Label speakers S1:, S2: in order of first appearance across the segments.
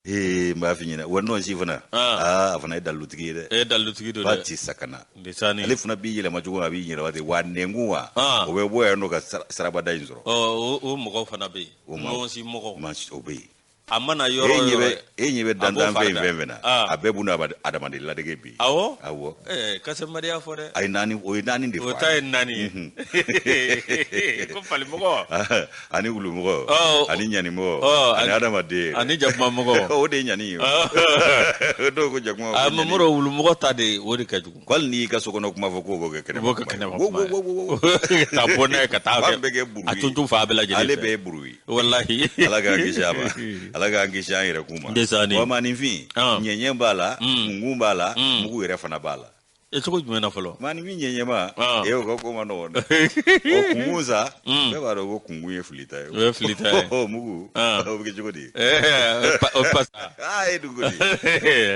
S1: Ee, n b'a f'i ɲɛna wa nɔnsi fana.
S2: Ah.
S1: Aa, a fana ye dalilutigi ye dɛ.
S2: E ye dalilutigi don
S1: Ba
S2: dɛ.
S1: ti sakana.
S2: Ndesani.
S1: Ale fana b'i yɛlɛma cogo min, a b'i yɛlɛma ten wa. Nɛnkun wa,
S2: Ah.
S1: o bɛ bɔ yan nɔ ka sirabada in sɔrɔ.
S2: Ɔ, o mɔgɔw fana bɛ yen.
S1: O ma-
S2: Nɔnsi mɔgɔw.
S1: O bɛ yen.
S2: A mana
S1: E
S2: yɔrɔ o
S1: ɲɛ
S2: yɔrɔ.
S1: bɛ, e ɲɛ bɛ
S2: A b'o
S1: dantan fɛn
S2: fari da.
S1: fɛn fɛn na,
S2: Ah.
S1: a bɛɛ b'u adamaden ladege bi.
S2: Awɔ.
S1: Awɔ.
S2: Ɛɛ, Kasemadi y'a fɔ dɛ.
S1: A ye naani, o ye naani de
S2: O
S1: fɔ.
S2: ta ye naani ye. Ko falimɔgɔ.
S1: Ani wulumɔgɔ,
S2: Ɔ,
S1: ani ɲanimɔgɔ,
S2: ɔ,
S1: ani adamaden.
S2: Ani jakumamɔgɔ.
S1: O de ye ɲani ye. O dɔw ko jakuma, o
S2: A
S1: ko ɲani.
S2: Mamoro, wulumɔgɔ ta de, o de ka jugu.
S1: Ko hali n'i y'i ka so kɔnɔ kuma fɔ, k'o b'o kɛ kɛnɛma
S2: O b'o kɛ
S1: kuma ye.
S2: kɛnɛma
S1: Wo,
S2: kuma ye.
S1: wo, wo, wo, wo.
S2: Ka bɔ n'a ye ka taa
S1: Fan
S2: kɛ.
S1: bɛɛ kɛ buru
S2: A
S1: ye.
S2: tuntun fa bɛɛ lajɛlen
S1: Ale
S2: fɛ.
S1: bɛɛ ye buru ye.
S2: Walahi.
S1: Ala k'an kisi a ma, Ala k'an kisi an yɛrɛ kun ma.
S2: Ndesani.
S1: Wa maaninfin,
S2: Ah.
S1: ɲɛɲɛ b'a la, kunkun b'a la, mugu yɛrɛ fana b'a la.
S2: E, cogo jumɛn na fɔlɔ?
S1: Maaninfin ɲɛɲɛma,
S2: Ah.
S1: e, o ka ko ma nɔgɔn dɛ. O kunkun sa, bɛɛ b'a dɔn ko kunkun ye filita ye.
S2: O ye filita ye.
S1: O mugu,
S2: Ah.
S1: o bɛ kɛ cogo di?
S2: Ɛɛ, o pasa.
S1: Aa, e dun ko di?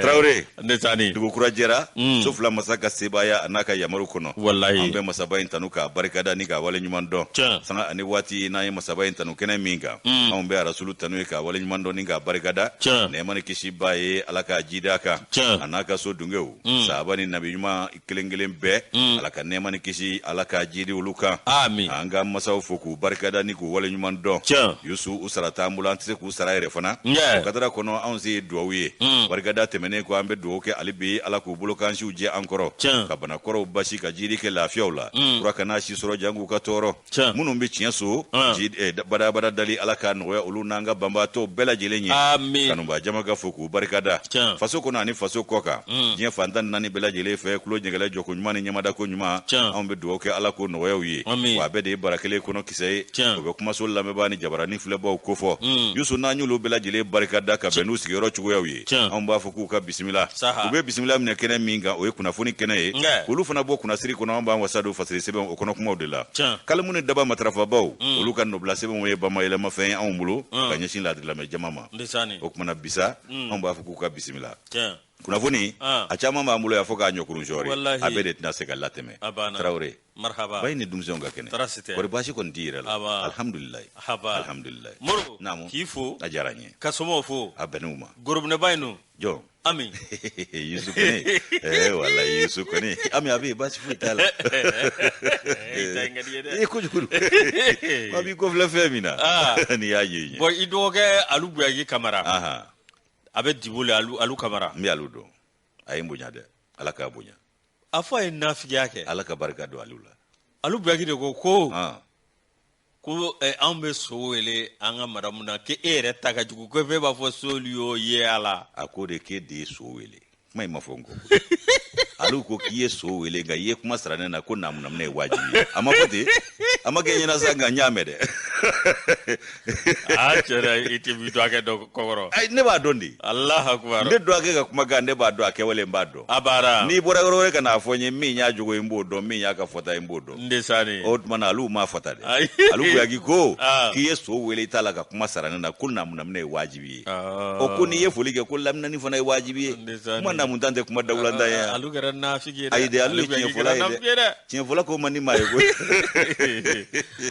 S1: Tarawele.
S2: Ndesani.
S1: Dugu kura jɛra, so fila masa ka sebaaya a n'a ka yamaru kɔnɔ.
S2: Walahi.
S1: An bɛ masaba in tanu k'a barikada ni k'a waleɲuman dɔn.
S2: Tiɲɛ.
S1: Sanga ani waati n'an ye masaba in tanu kɛnɛ min kan, anw bɛ arasulu tanu ye k'a waleɲuman dɔn ni k'a barikada.
S2: Tiɲɛ.
S1: Nɛɛma ni kisi b'a ye, Ala k'a jida a kan.
S2: Tiɲɛ.
S1: A n'a ka so dungew, sahaba ni nabi ɲuman kelen kelen bɛɛ, Ala ka nɛɛma ni kisi, Ala k'a jidi olu kan.
S2: Amin.
S1: An ka masaw fo k'u barikada ni k'u waleɲuman dɔn.
S2: Tiɲɛ.
S1: Yusu, u sara t'an bolo, an tɛ se k'u sara yɛrɛ fana.
S2: Ɲɛ.
S1: O kadara kɔnɔ, anw se ye duwawu ye. Barikada tɛmɛnen kɔ, an bɛ duwawu kɛ hali bi, Ala k'u bolokansiw jɛ an kɔrɔ.
S2: Tiɲɛ.
S1: Ka banakɔrɔw basi, ka jiri kɛ lafiyaw la, kura kana si sɔrɔ jangu ka tɔɔrɔ.
S2: Tiɲɛ.
S1: Minnu bɛ tiɲɛ so
S2: Ah.
S1: ji badabada dali, Ala k'a nɔgɔya olu n'an ka banbaatɔw bɛɛ lajɛlen ye.
S2: Amin.
S1: Kanuba jama ka fo k'u barikada,
S2: Tiɲɛ.
S1: faso kɔnɔ ani faso kɔ kan, diɲɛ fantan ni naani bɛɛ lajɛlen fɛ, tulo ɲɛgɛlɛ jɔko ɲuman ni ɲamadako ɲuman.
S2: Tiɲɛ.
S1: Anw bɛ dugawu kɛ, Ala k'o nɔgɔyaw ye.
S2: Amin.
S1: Wa a bɛɛ de ye bara kelen kɔnɔ kisɛ ye.
S2: Tiɲɛ.
S1: O bɛ kumaso lamɛnbaa ni jabarani filɛbaw kofɔ. Yusu, n'an y'olu bɛɛ lajɛlen barikada ka bɛn n'u sigiyɔrɔ cogoyaw ye,
S2: Tiɲɛ.
S1: anw b'a fɔ k'u ka bisimila.
S2: Saha.
S1: U bɛ bisimila minɛ kɛnɛ min kan, o ye kunnafoni kɛnɛ ye.
S2: Nkɛ.
S1: Olu fana bɔ kunnasiri kɔnɔ, an b'an wasa don fasiri sɛbɛn o kɔnɔ kumaw de la.
S2: Tiɲɛ.
S1: Kalimu ni daba matarafabaw, olu ka nɔbila sɛbɛnw ye bamayɛlɛmafɛn ye anw bolo ka ɲɛsin laadilamɛ jama ma.
S2: Ndesani.
S1: O kumana bisa, anw b'a fɔ k'u ka bisimila.
S2: Tiɲɛ.
S1: Kunnafoni,
S2: Ah.
S1: a caman b'an bolo yan fo k'a ɲɔkurun sɔɔri.
S2: Walahi.
S1: A bɛɛ de tɛna se ka latɛmɛ.
S2: A banna.
S1: Tarawele.
S2: Marhaba.
S1: Ba in ni denmisɛnw ka kɛnɛ.
S2: Tara si tɛ.
S1: Kɔri baasi kɔni t'i yɛrɛ la?
S2: Aba.
S1: Alhamdulilayi.
S2: Haba.
S1: Alhamdulilayi.
S2: Moro.
S1: Naamu.
S2: K'i fo.
S1: A diyara n ye.
S2: Ka somɔgɔw fo.
S1: A bɛnn'u ma.
S2: Gorobinɛba in nun.
S1: Jɔn?
S2: Ami.
S1: Yusu kɔni, walayi, Yusu kɔni, Ami, a bɛ yen, baasi foyi t'a la.
S2: I ta in ka di ye dɛ.
S1: E kojugu, ko a b'i kɔfilɛ fɛn min na,
S2: Ah.
S1: n'i y'a ye ɲɛ.
S2: Bon, i dɔgɔkɛ Alu Buyagi Kamara.
S1: Ahan.
S2: A bɛ Dibo le, Alu Kamara.
S1: N bɛ alu dɔn, a ye n bonya dɛ, Ala k'a bonya.
S2: A fɔ a ye nafigiya kɛ.
S1: Ala ka barika don alu la.
S2: Alu Buyagi de ko
S1: Ah.
S2: ko anw bɛ so wele an ka madamu na, k'e yɛrɛ ta ka jugu, ko f'e b'a fɔ solu y'o ye a la.
S1: A ko de k'e de ye so wele, kuma in ma fɔ n kɔ. Alu ko k'i ye so wele, nka i ye kuma sara ne na ko naamunaminɛ ye wajibi ye. A ma fɔ ten, a ma kɛ ɲɛna sa, nka n y'a mɛn dɛ.
S2: Aa, cɛ dɛ, i tɛ b'i dɔgɔkɛ dɔn kɔkɔrɔ.
S1: Ayi, ne b'a dɔn de.
S2: Alahu akubar.
S1: Ne dɔgɔkɛ ka kumakan, ne b'a dɔn, a kɛwale, n b'a dɔn.
S2: A baara.
S1: N'i bɔra yɔrɔ wɛrɛ ka n'a fɔ n ye, min y'a jogo ye, n b'o dɔn, min y'a ka fɔta ye, n b'o dɔn.
S2: Ndesani.
S1: O tuma na, alu m'a fɔta dɛ.
S2: Ayi.
S1: Alu Buyagi ko
S2: Ah.
S1: k'i ye so wele i t'a la ka kuma sara ne na ko naamunaminɛ ye wajibi ye.
S2: Ah.
S1: O ko n'i ye foli kɛ ko laminani fana ye wajibi ye.
S2: Ndesani.
S1: Kuma naamutan tɛ kuma dawulantan ye.
S2: Alu kɛra nafigi ye dɛ.
S1: Ayi dɛ, alu ye
S2: Buyagi
S1: tiɲɛfɔla
S2: kɛra
S1: ye dɛ.
S2: nafigi ye dɛ.
S1: Tiɲɛfɔla ko man di maa ye koyi.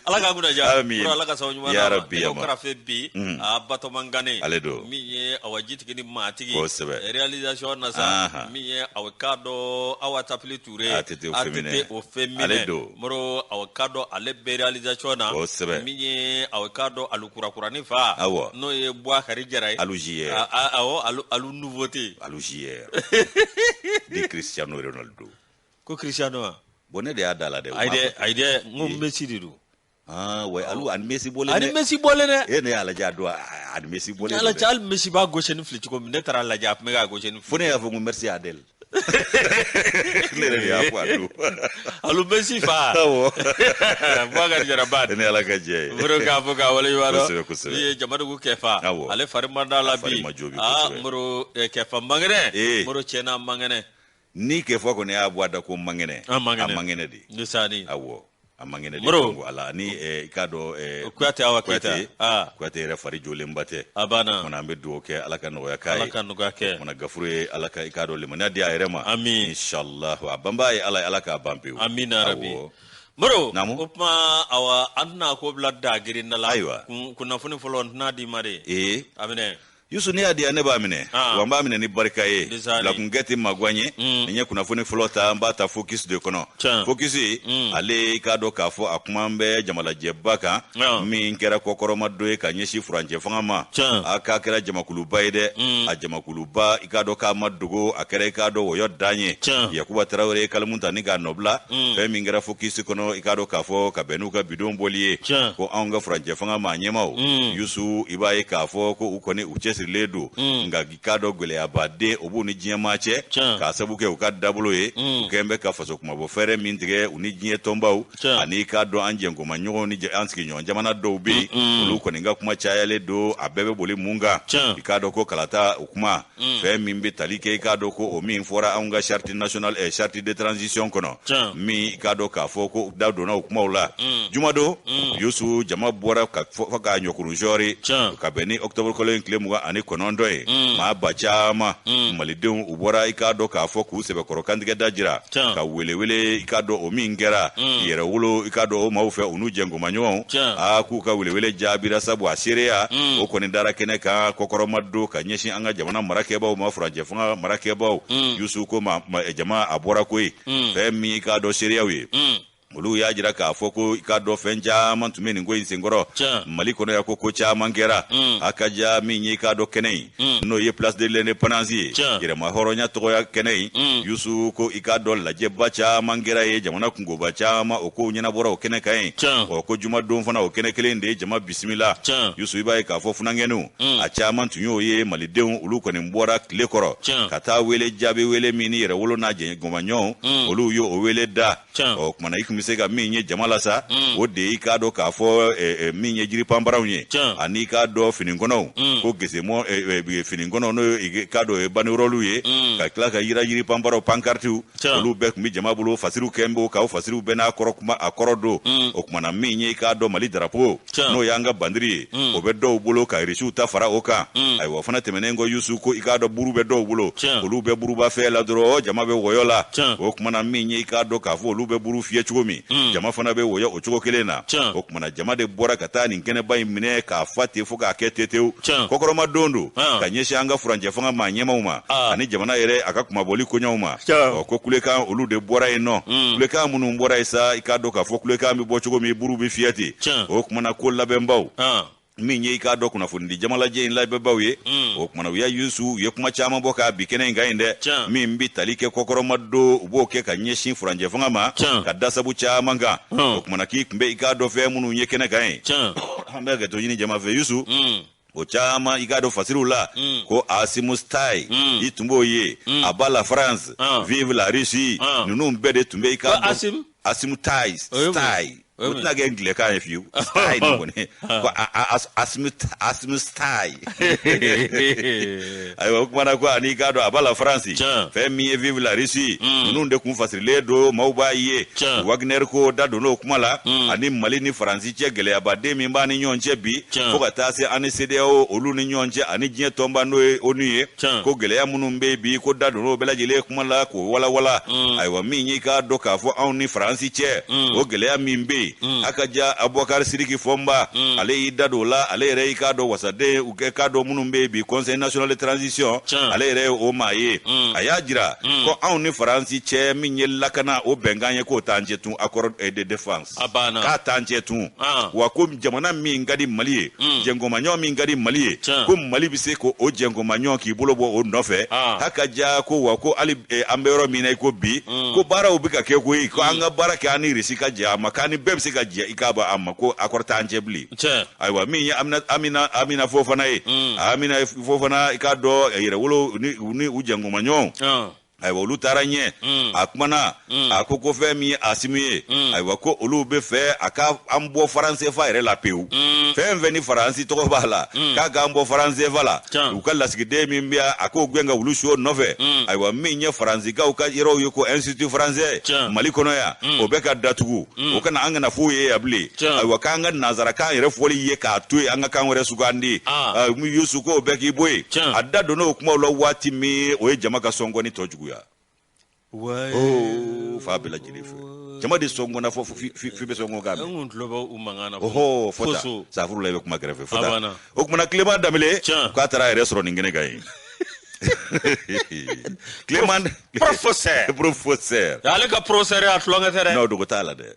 S2: Ala k'an kunna diya.
S1: Amin.
S2: Ala ka sababu ɲuman
S1: Ya
S2: d'an ma.
S1: Rabbi,
S2: Nɛgɛw
S1: ama.
S2: karafe bi, a Batɔman Gane.
S1: Ale don.
S2: Min ye awa jitigi ni maatigi.
S1: Kosɛbɛ.
S2: Réalisation na sa.
S1: Ahan.
S2: Min ye awa k'a dɔn Awa Tapili Ture.
S1: ATT au féminin.
S2: ATT au féminin.
S1: Ale don.
S2: Moro, awa k'a dɔn ale bɛ réalisation na.
S1: Kosɛbɛ.
S2: Min ye awa k'a dɔn alu kurakurani fa.
S1: Awɔ.
S2: N'o ye Buwakari Jara ye.
S1: Alu JR.
S2: Awɔ, alu nouveauté.
S1: Alu JR. Di Cristiano Ronaldo.
S2: Ko Cristiano wa?
S1: Bon, ne de y'a da la dɛ.
S2: Ayi dɛ, ayi dɛ, n ko Messi de don.
S1: Ah ouais, alu ani Messi bɔlen
S2: Ani
S1: dɛ.
S2: Messi bɔlen dɛ.
S1: E ne y'a lajɛ a don, ani Messi bɔlen
S2: Ala
S1: don
S2: cɛ,
S1: dɛ.
S2: hali Messi b'a gosi ni fili cogo min, ne taara lajɛ, a tun bɛ k'a gosi ni
S1: Fo
S2: fili.
S1: ne y'a fɔ ko merci Adel. Ne yɛrɛ de y'a fɔ a don.
S2: Alu Messi fa.
S1: Awɔ.
S2: Boubacar Jara Bad.
S1: Ne Ala ka jɛ ye.
S2: Moro k'a fɔ k'a waleɲuman dɔn.
S1: Kosɛbɛ, kosɛbɛ.
S2: Min ye Jamadugu Kɛfa.
S1: Awɔ.
S2: Ale fari man d'a la
S1: A fari
S2: bi.
S1: ma jo bi,
S2: Aa,
S1: kosɛbɛ.
S2: Moro, Kɛfa man kɛnɛ.
S1: Ee.
S2: Moro, tiɲɛna, man kɛnɛ.
S1: Ni Kɛfa kɔni y'a bɔ a da ko man kɛnɛ.
S2: A man kɛnɛ.
S1: A man kɛnɛ de.
S2: Ndesani.
S1: Awɔ. A man kɛnɛ de.
S2: Moro.
S1: Ko ala ni i k'a dɔn
S2: Kuyate Awa Keyita.
S1: Kuyate.
S2: Ah.
S1: Kuyate yɛrɛ fari jolenba tɛ.
S2: A banna.
S1: Kumana an bɛ dugawu kɛ, Ala ka nɔgɔya k'a ye.
S2: Ala ka nɔgɔya kɛ.
S1: Kumana Gafuru ye, Ala ka i k'a dɔn limaniya di a yɛrɛ ma.
S2: Amin.
S1: Inshallah, a banba ye Ala ye, Ala k'a ban pewu.
S2: Amina rabi.
S1: Awɔ.
S2: Moro,
S1: Naamu.
S2: o tuma awa an tɛna ko bila da girinda la.
S1: Ayiwa.
S2: Kunnafoni fɔlɔ n tɛna d'i ma de.
S1: Ee.
S2: A minɛ.
S1: Yusu, ne y'a di yan, ne b'a minɛ.
S2: Ah.
S1: Wa n b'a minɛ ni barika ye.
S2: Desaani.
S1: Lakunkɛ tɛ magwan ye. Ni n ye kunnafoni fɔlɔ ta, n b'a ta Focus de kɔnɔ.
S2: Tiɲɛ.
S1: Focus, ale i k'a dɔn k'a fɔ a kuma bɛ jamalajɛba kan
S2: Ah.
S1: min kɛra kɔkɔrɔma dɔ ye ka ɲɛsin furancɛ fanga ma.
S2: Tiɲɛ.
S1: A k'a kɛra jamakuluba ye dɛ. A jamakuluba, i k'a dɔn k'a ma dogo, a kɛra i k'a dɔn wɔyɔ dan ye.
S2: Tiɲɛ.
S1: Yakuba Tarawele ye kalimu ta ni k'a nɔbila. Fɛn min kɛra Focus kɔnɔ, i k'a dɔn k'a fɔ ka bɛn n'u ka bidon bɔli ye.
S2: Tiɲɛ.
S1: Ko anw ka furancɛ fanga maa ɲɛmaw, Yusu, i b'a ye k'a fɔ ko u kɔni u cɛsirilen don, nka i k'a dɔn gɛlɛyabaden o b'u ni diɲɛmaa cɛ.
S2: Tiɲɛ.
S1: K'a sabu kɛ u ka dabolo ye, u kɛn bɛ ka faso kumabɔ fɛɛrɛ min tigɛ u ni diɲɛ tɔnbaw
S2: Tiɲɛ.
S1: ani i k'a dɔn an jɛnkomaɲɔgɔnw ni an sigiɲɔgɔn jamana dɔw bɛ yen, olu kɔni ka kuma cayalen don. A bɛɛ bɛ boli mun kan?
S2: Tiɲɛ.
S1: I k'a dɔn ko kalata o kuma, fɛn min bɛ tali kɛ, i k'a dɔn ko o min fɔra anw ka charte nationale, charte de transition kɔnɔ,
S2: Tiɲɛ.
S1: min i k'a dɔn k'a fɔ ko da donna o kumaw la jumadon. Yusu, jama bɔra ka fɔ k'a ɲɔkurun sɔɔri
S2: Tiɲɛ.
S1: ka bɛn ni octobre kalo in tile 29 ye. Maa ba caman malidenw, u bɔra i k'a dɔn k'a fɔ k'u sɛbɛkɔrɔ kantigɛ da jira
S2: Tiɲɛ.
S1: ka welewele i k'a dɔn o min kɛra yɛrɛwolo i k'a dɔn o maaw fɛ, u n'u jɛnkomaɲɔgɔnw.
S2: Tiɲɛ.
S1: Aa, k'u ka welewele jaabira, sabu a seereya o kɔni dara kɛnɛ kan kɔkɔrɔma don ka ɲɛsin an ka jamana marakɛbaw ma, furancɛ fanga marakɛbaw. Yusu, ko ma, jama a bɔra koyi. Fɛn min i k'a dɔn seereyaw ye, olu y'a jira k'a fɔ ko i k'a dɔn fɛn caman tun bɛ nin ko in senkɔrɔ.
S2: Tiɲɛ.
S1: Mali kɔnɔ yan, ko ko caman kɛra. A ka ja min ye i k'a dɔn kɛnɛ in, n'o ye Place de l'Indépendance ye,
S2: Tiɲɛ.
S1: yɛrɛma hɔrɔnya tɔgɔya kɛnɛ in, Yusu, ko i k'a dɔn lajɛba caman kɛra ye, jamana kungoba caman o kow ɲɛnabɔra o kɛnɛ kan yen.
S2: Tiɲɛ.
S1: Ɔ, ko jumadon fana, o kɛnɛ kelen de ye jama bisimila.
S2: Tiɲɛ.
S1: Yusu, i b'a ye k'a fɔ funankɛninw a caman tun y'o ye. Malidenw olu kɔni bɔra tile kɔrɔ
S2: Tiɲɛ.
S1: ka taa wele jaabi, wele min ni yɛrɛwolo n'a jɛɲɔgɔnmaɲɔgɔnw olu ye o wele da.
S2: Tiɲɛ.
S1: Ɔ kumana, i tun bɛ se ka min ye jama la sa, o de ye i k'a dɔn k'a fɔ min ye jiripanbaraw ye
S2: Tiɲɛ.
S1: ani i k'a dɔn finikɔnɔw, ko gesemɔ finikɔnɔw, n'o ye i k'a dɔn o ye banderɔliw ye, ka tila ka yira jiripanbaraw, pankartiw.
S2: Tiɲɛ.
S1: Olu bɛɛ tun bɛ jama bolo. Fasiriw kɛn b'o kan, o fasiriw bɛɛ n'a kɔrɔ kuma a kɔrɔ don. O kumana, min ye i k'a dɔn Mali darapo,
S2: Tiɲɛ.
S1: n'o y'an ka bandiri ye, o bɛ dɔw bolo ka irisiw ta fara o kan. Ayiwa, o fana tɛmɛnen kɔ, Yusu, ko i k'a dɔn buru bɛ dɔw bolo.
S2: Tiɲɛ.
S1: Olu bɛ buruba fɛ la dɔrɔn, jama bɛ wɔyɔ la.
S2: Tiɲɛ.
S1: O kumana, min ye i k'a dɔn k'a fɔ olu bɛ buru fiyɛ cogo min, jama fana bɛ wɔyɔ o cogo kelen na.
S2: Tiɲɛ.
S1: O kumana, jama de bɔra ka taa nin kɛnɛba in minɛ k'a fa ten fo k'a kɛ tetew.
S2: Tiɲɛ.
S1: Kɔkɔrɔma don don
S2: Ah.
S1: ka ɲɛsin an ka furancɛ fanga maa ɲɛmaw ma
S2: Ah.
S1: ani jamana yɛrɛ a ka kumabɔli koɲaw ma.
S2: Tiɲɛ.
S1: Ɔ, ko kulekan olu de bɔra yen nɔ. Kulekan minnu bɔra yen sa, i k'a dɔn k'a fɔ kulekan bɛ bɔ cogo min, buru bɛ fiyɛ ten.
S2: Tiɲɛ.
S1: O kumana, ko labɛnbaw,
S2: Ah.
S1: min ye i k'a dɔn kunnafonidi jamalajɛ in labɛnbaw ye, o kumana u y'a Yusu, u ye kuma caman bɔ k'a bi kɛnɛ in kan yen dɛ.
S2: Tiɲɛ.
S1: Min bɛ tali kɛ kɔkɔrɔma don, u b'o kɛ ka ɲɛsin furancɛ fanga ma
S2: Tiɲɛ.
S1: ka da sabu caman kan. O kumana, k'i tun bɛ i k'a dɔn fɛn minnu ye kɛnɛ kan yen,
S2: Tiɲɛ.
S1: an bɛ hakɛto ɲini jama fɛ, Yusu. O caman, i k'a dɔn fasiriw la ko Assimi Style, i tun b'o ye, à bas la France,
S2: Ah.
S1: vive la Russie.
S2: Ah.
S1: Ninnu bɛɛ de tun bɛ i k'a
S2: Ko
S1: dɔn
S2: Assimi?
S1: Assimi Style.
S2: O ye mun ye?
S1: Style.
S2: O ye
S1: O
S2: mun ye?
S1: tɛna kɛ ngilɛkan ye fiyewu. Style nin kɔni, ko Assimi Style. Ayiwa, o kumana ko ani i k'a dɔn à bas la France,
S2: Tiɲɛ.
S1: fɛn min ye vive la Russie, ninnu de kun fasirilen don, maaw b'a ye.
S2: Tiɲɛ.
S1: Wagner ko da donn'o kuma la ani Mali ni Faransi cɛ gɛlɛyabaden min b'an ni ɲɔgɔn cɛ bi,
S2: Tiɲɛ.
S1: fo ka taa se an ni CEDEAO olu ni ɲɔgɔn cɛ ani diɲɛ tɔnba n'o ye ONU ye.
S2: Tiɲɛ.
S1: Ko gɛlɛya minnu bɛ yen bi, ko da donn'o bɛɛ lajɛlen kuma la k'o walawala. Ayiwa, min y'i k'a dɔn k'a fɔ anw ni Faransi cɛ, o gɛlɛya min bɛ yen, a ka ja Abubakar Sidiki Fɔnba, ale y'i da don o la. Ale yɛrɛ y'i k'a dɔn wasaden u kɛ k'a dɔn minnu bɛ yen bi, Conseil national de transition,
S2: Tiɲɛ.
S1: ale yɛrɛ ye o maa ye. A y'a jira ko anw ni Faransi cɛ, min ye lakana o bɛnkan ye, k'o t'an cɛ tun, accord de défense.
S2: A banna.
S1: K'a t'an cɛ tun.
S2: Ah.
S1: Wa ko jamana min ka di Mali ye, jɛnkomaɲɔgɔn min ka di Mali ye,
S2: Tiɲɛ.
S1: ko Mali bɛ se k'o jɛnkomaɲɔgɔn k'i bolo bɔ o nɔfɛ.
S2: Ah.
S1: A ka ja ko wa ko hali an bɛ yɔrɔ min na i ko bi, ko baaraw bɛ ka kɛ koyi, ko an ka baara kɛ an ni Irisi ka jɛ a ma, k'an ni bɛɛ bɛ se ka jɛ i k'a bɔ a ma, ko accord t'an cɛ bilen.
S2: Tiɲɛ.
S1: Ayiwa, min ye Amina Fofana ye, Amina Fofana, i k'a dɔn yɛrɛwolo ni u ni u jɛnkomaɲɔgɔnw.
S2: Ah.
S1: Ayiwa, olu taara ɲɛ. A kumana, a ko ko fɛn min ye Asimi ye, ayiwa, ko olu bɛ fɛ a ka an bɔ franc CFA yɛrɛ la pewu. Fɛn fɛn ni Faransi tɔgɔ b'a la, k'a k'an bɔ franc CFA la.
S2: Tiɲɛ.
S1: U ka lasigiden min bɛ yan, a k'o gɛn ka wulu su o nɔfɛ. Ayiwa, min ye Faransikaw ka yɔrɔw ye, ko Institut français
S2: Tiɲɛ.
S1: Mali kɔnɔ yan, o bɛ ka datugu, o kana an kana f'u ye yan bilen.
S2: Tiɲɛ.
S1: Ayiwa, k'an ka nanzarakan yɛrɛ fɔli ye k'a to yen, an ka kan wɛrɛ sugandi.
S2: Ah.
S1: Yusu, k'o bɛɛ k'i bɔ yen.
S2: Tiɲɛ.
S1: A da donna o kumaw la waati min, o ye jama ka sɔnkɔni tɔ juguya.
S2: Ouais.
S1: Oh, fa bɛɛ lajɛlen fɛ. Jama de sɔngɔnna fo f'i bɛ sɔngɔn k'a mɛn.
S2: N kun tulo bɛ u mankan na.
S1: Ɔhɔ, fɔ tan safurula, i bɛ kuma kɛrɛfɛ, fɔ tan. O kumana Clément Danbele k'a taara a yɛrɛ sɔrɔ nin kɛnɛ kan yen. Clément
S2: professeur.
S1: Professeur.
S2: Ale ka professeur a tulonkɛ tɛ dɛ.
S1: Non, dogo t'a la dɛ.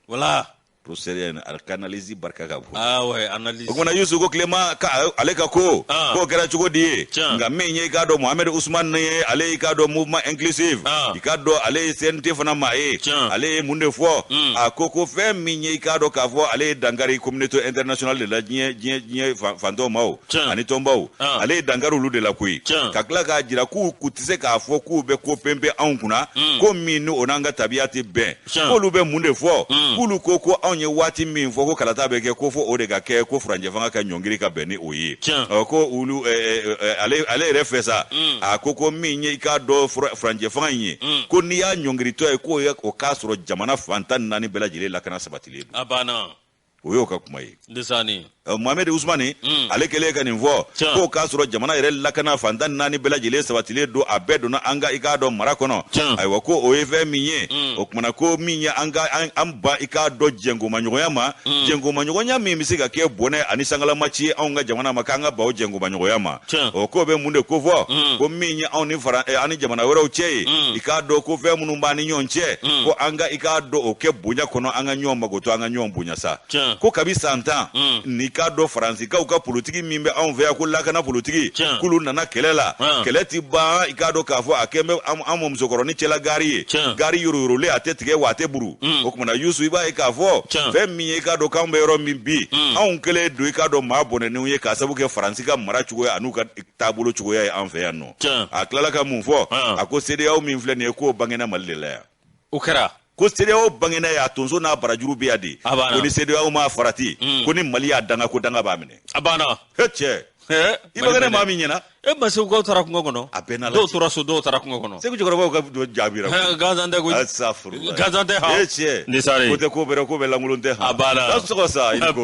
S2: Voilà.
S1: Professeur a ka analyse barika ka bon.
S2: Ah ouais, analyse.
S1: O kumana Yusu ko Clément ka ale ka ko k'o kɛra cogo di ye? Nka min ye, i k'a dɔn, Mohamed Ousmane ye, ale i k'a dɔn mouvement inclusif, i k'a dɔn ale ye CNT fana maa ye, ale ye mun de fɔ? A ko ko fɛn min ye, i k'a dɔn k'a fɔ ale ye dankari communauté internationale de la, diɲɛ fantɔw maaw ani tɔnbaw, ale ye dankari olu de la koyi, ka tila k'a jira k'u tɛ se k'a fɔ k'u bɛ ko penpe anw kunna, ko min ni o n'an ka tabiya tɛ bɛn. K'olu bɛ mun de fɔ? K'olu ko ko anw ye waati min fɔ ko kalata bɛ kɛ, ko fo o de ka kɛ, ko furancɛ fanga ka ɲɔngiri ka bɛn ni o ye. Ko olu ale yɛrɛ fɛ sa, a ko ko min ye, i k'a dɔn, furancɛ fanga in ye, ko n'i y'a ɲɔngiritɔ ye, k'o ye o k'a sɔrɔ jamana fan 14 bɛɛ lajɛlen lakana sabatilen don.
S2: A banna.
S1: O y'o ka kuma ye.
S2: Ndesani.
S1: Mohamed Ousmane, ale kɛlen ka nin fɔ, k'o k'a sɔrɔ jamana yɛrɛ lakana fan 14 bɛɛ lajɛlen sabatilen don, a bɛɛ donna an ka, i k'a dɔn, mara kɔnɔ. Ayiwa, ko o ye fɛn min ye, o kumana ko min ye an ka an ban, i k'a dɔn, jɛnkomaɲɔgɔnya ma, jɛnkomaɲɔgɔnya min bɛ se ka kɛ bɔnɛ ani sangalamaci ye anw ka jamana ma, k'an ka ban o jɛnkomaɲɔgɔnya ma. O ko bɛ mun de ko fɔ? Ko min ye anw ni fara an ni jamana wɛrɛw cɛ ye, i k'a dɔn ko fɛn minnu b'an ni ɲɔgɔn cɛ, ko an ka, i k'a dɔn, o kɛ bonya kɔnɔ, an ka ɲɔgɔn magoto, an ka ɲɔgɔn bonya sa. Ko kabi san 10 n'i k'a dɔn Faransikaw ka politiki min bɛ anw fɛ yan, ko lakana politiki, k'olu nana kɛlɛ la, kɛlɛ ti ban. I k'a dɔn k'a fɔ a kɛn bɛ an mɔmusokɔrɔnin cɛla gari ye, gari yoroyorolen, a tɛ tigɛ wa a tɛ buru. O kumana Yusu, i b'a ye k'a fɔ fɛn min ye, i k'a dɔn k'anw bɛ yɔrɔ min bi, anw kɛlen don, i k'a dɔn, maa bɔnɛnenw ye k'a sababu kɛ Faransi ka mara cogoya an'u ka taabolo cogoya ye an fɛ yan nɔ. A tilala ka mun fɔ? A ko CEDEAO min filɛ nin ye, k'o bangena Mali de la yan.
S2: O kɛra.
S1: Ko CEDEAO bangena ye, a tonso n'a barajuru bɛ yan de. Ko ni CEDEAO m'a farati, ko ni Mali y'a danga, ko danga b'a minɛ.
S2: A banna.
S1: He cɛ, i bangena maa min ɲɛna.
S2: E ma, Segukaw taara kungo kɔnɔ.
S1: A bɛɛ n'a
S2: dɔw tora so, dɔw taara kungo kɔnɔ.
S1: Segu cɛkɔrɔbaw ka jaabira.
S2: Gansan tɛ koyi.
S1: Asafurulayi.
S2: Gansan tɛ han.
S1: E cɛ.
S2: Ni sari.
S1: Ko tɛ ko bɛrɛ, ko bɛ lankolon tɛ han.
S2: A banna.
S1: A sɔgɔ sa, i ni ko.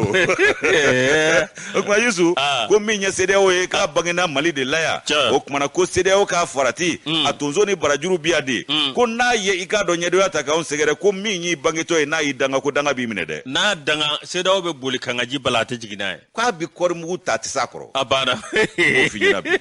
S1: O tuma Yusu, ko min ye CEDEAO ye, k'a bangena Mali de la yan. O kumana ko CEDEAO k'a farati, a tonso ni barajuru bi yan de. Ko n'a ye, i k'a dɔn, ɲɛdonya ta k'anw sɛgɛrɛ, ko min y'i bangetɔ ye, n'a y'i danga, ko danga b'i minɛ dɛ.
S2: N'a danga, CEDEAO bɛ boli kangaji bala, a tɛ jigin n'a ye.
S1: K'a bi kɔri mugu ta, a tɛ s'a kɔrɔ.
S2: A banna.
S1: N b'o f'i ɲɛna bi.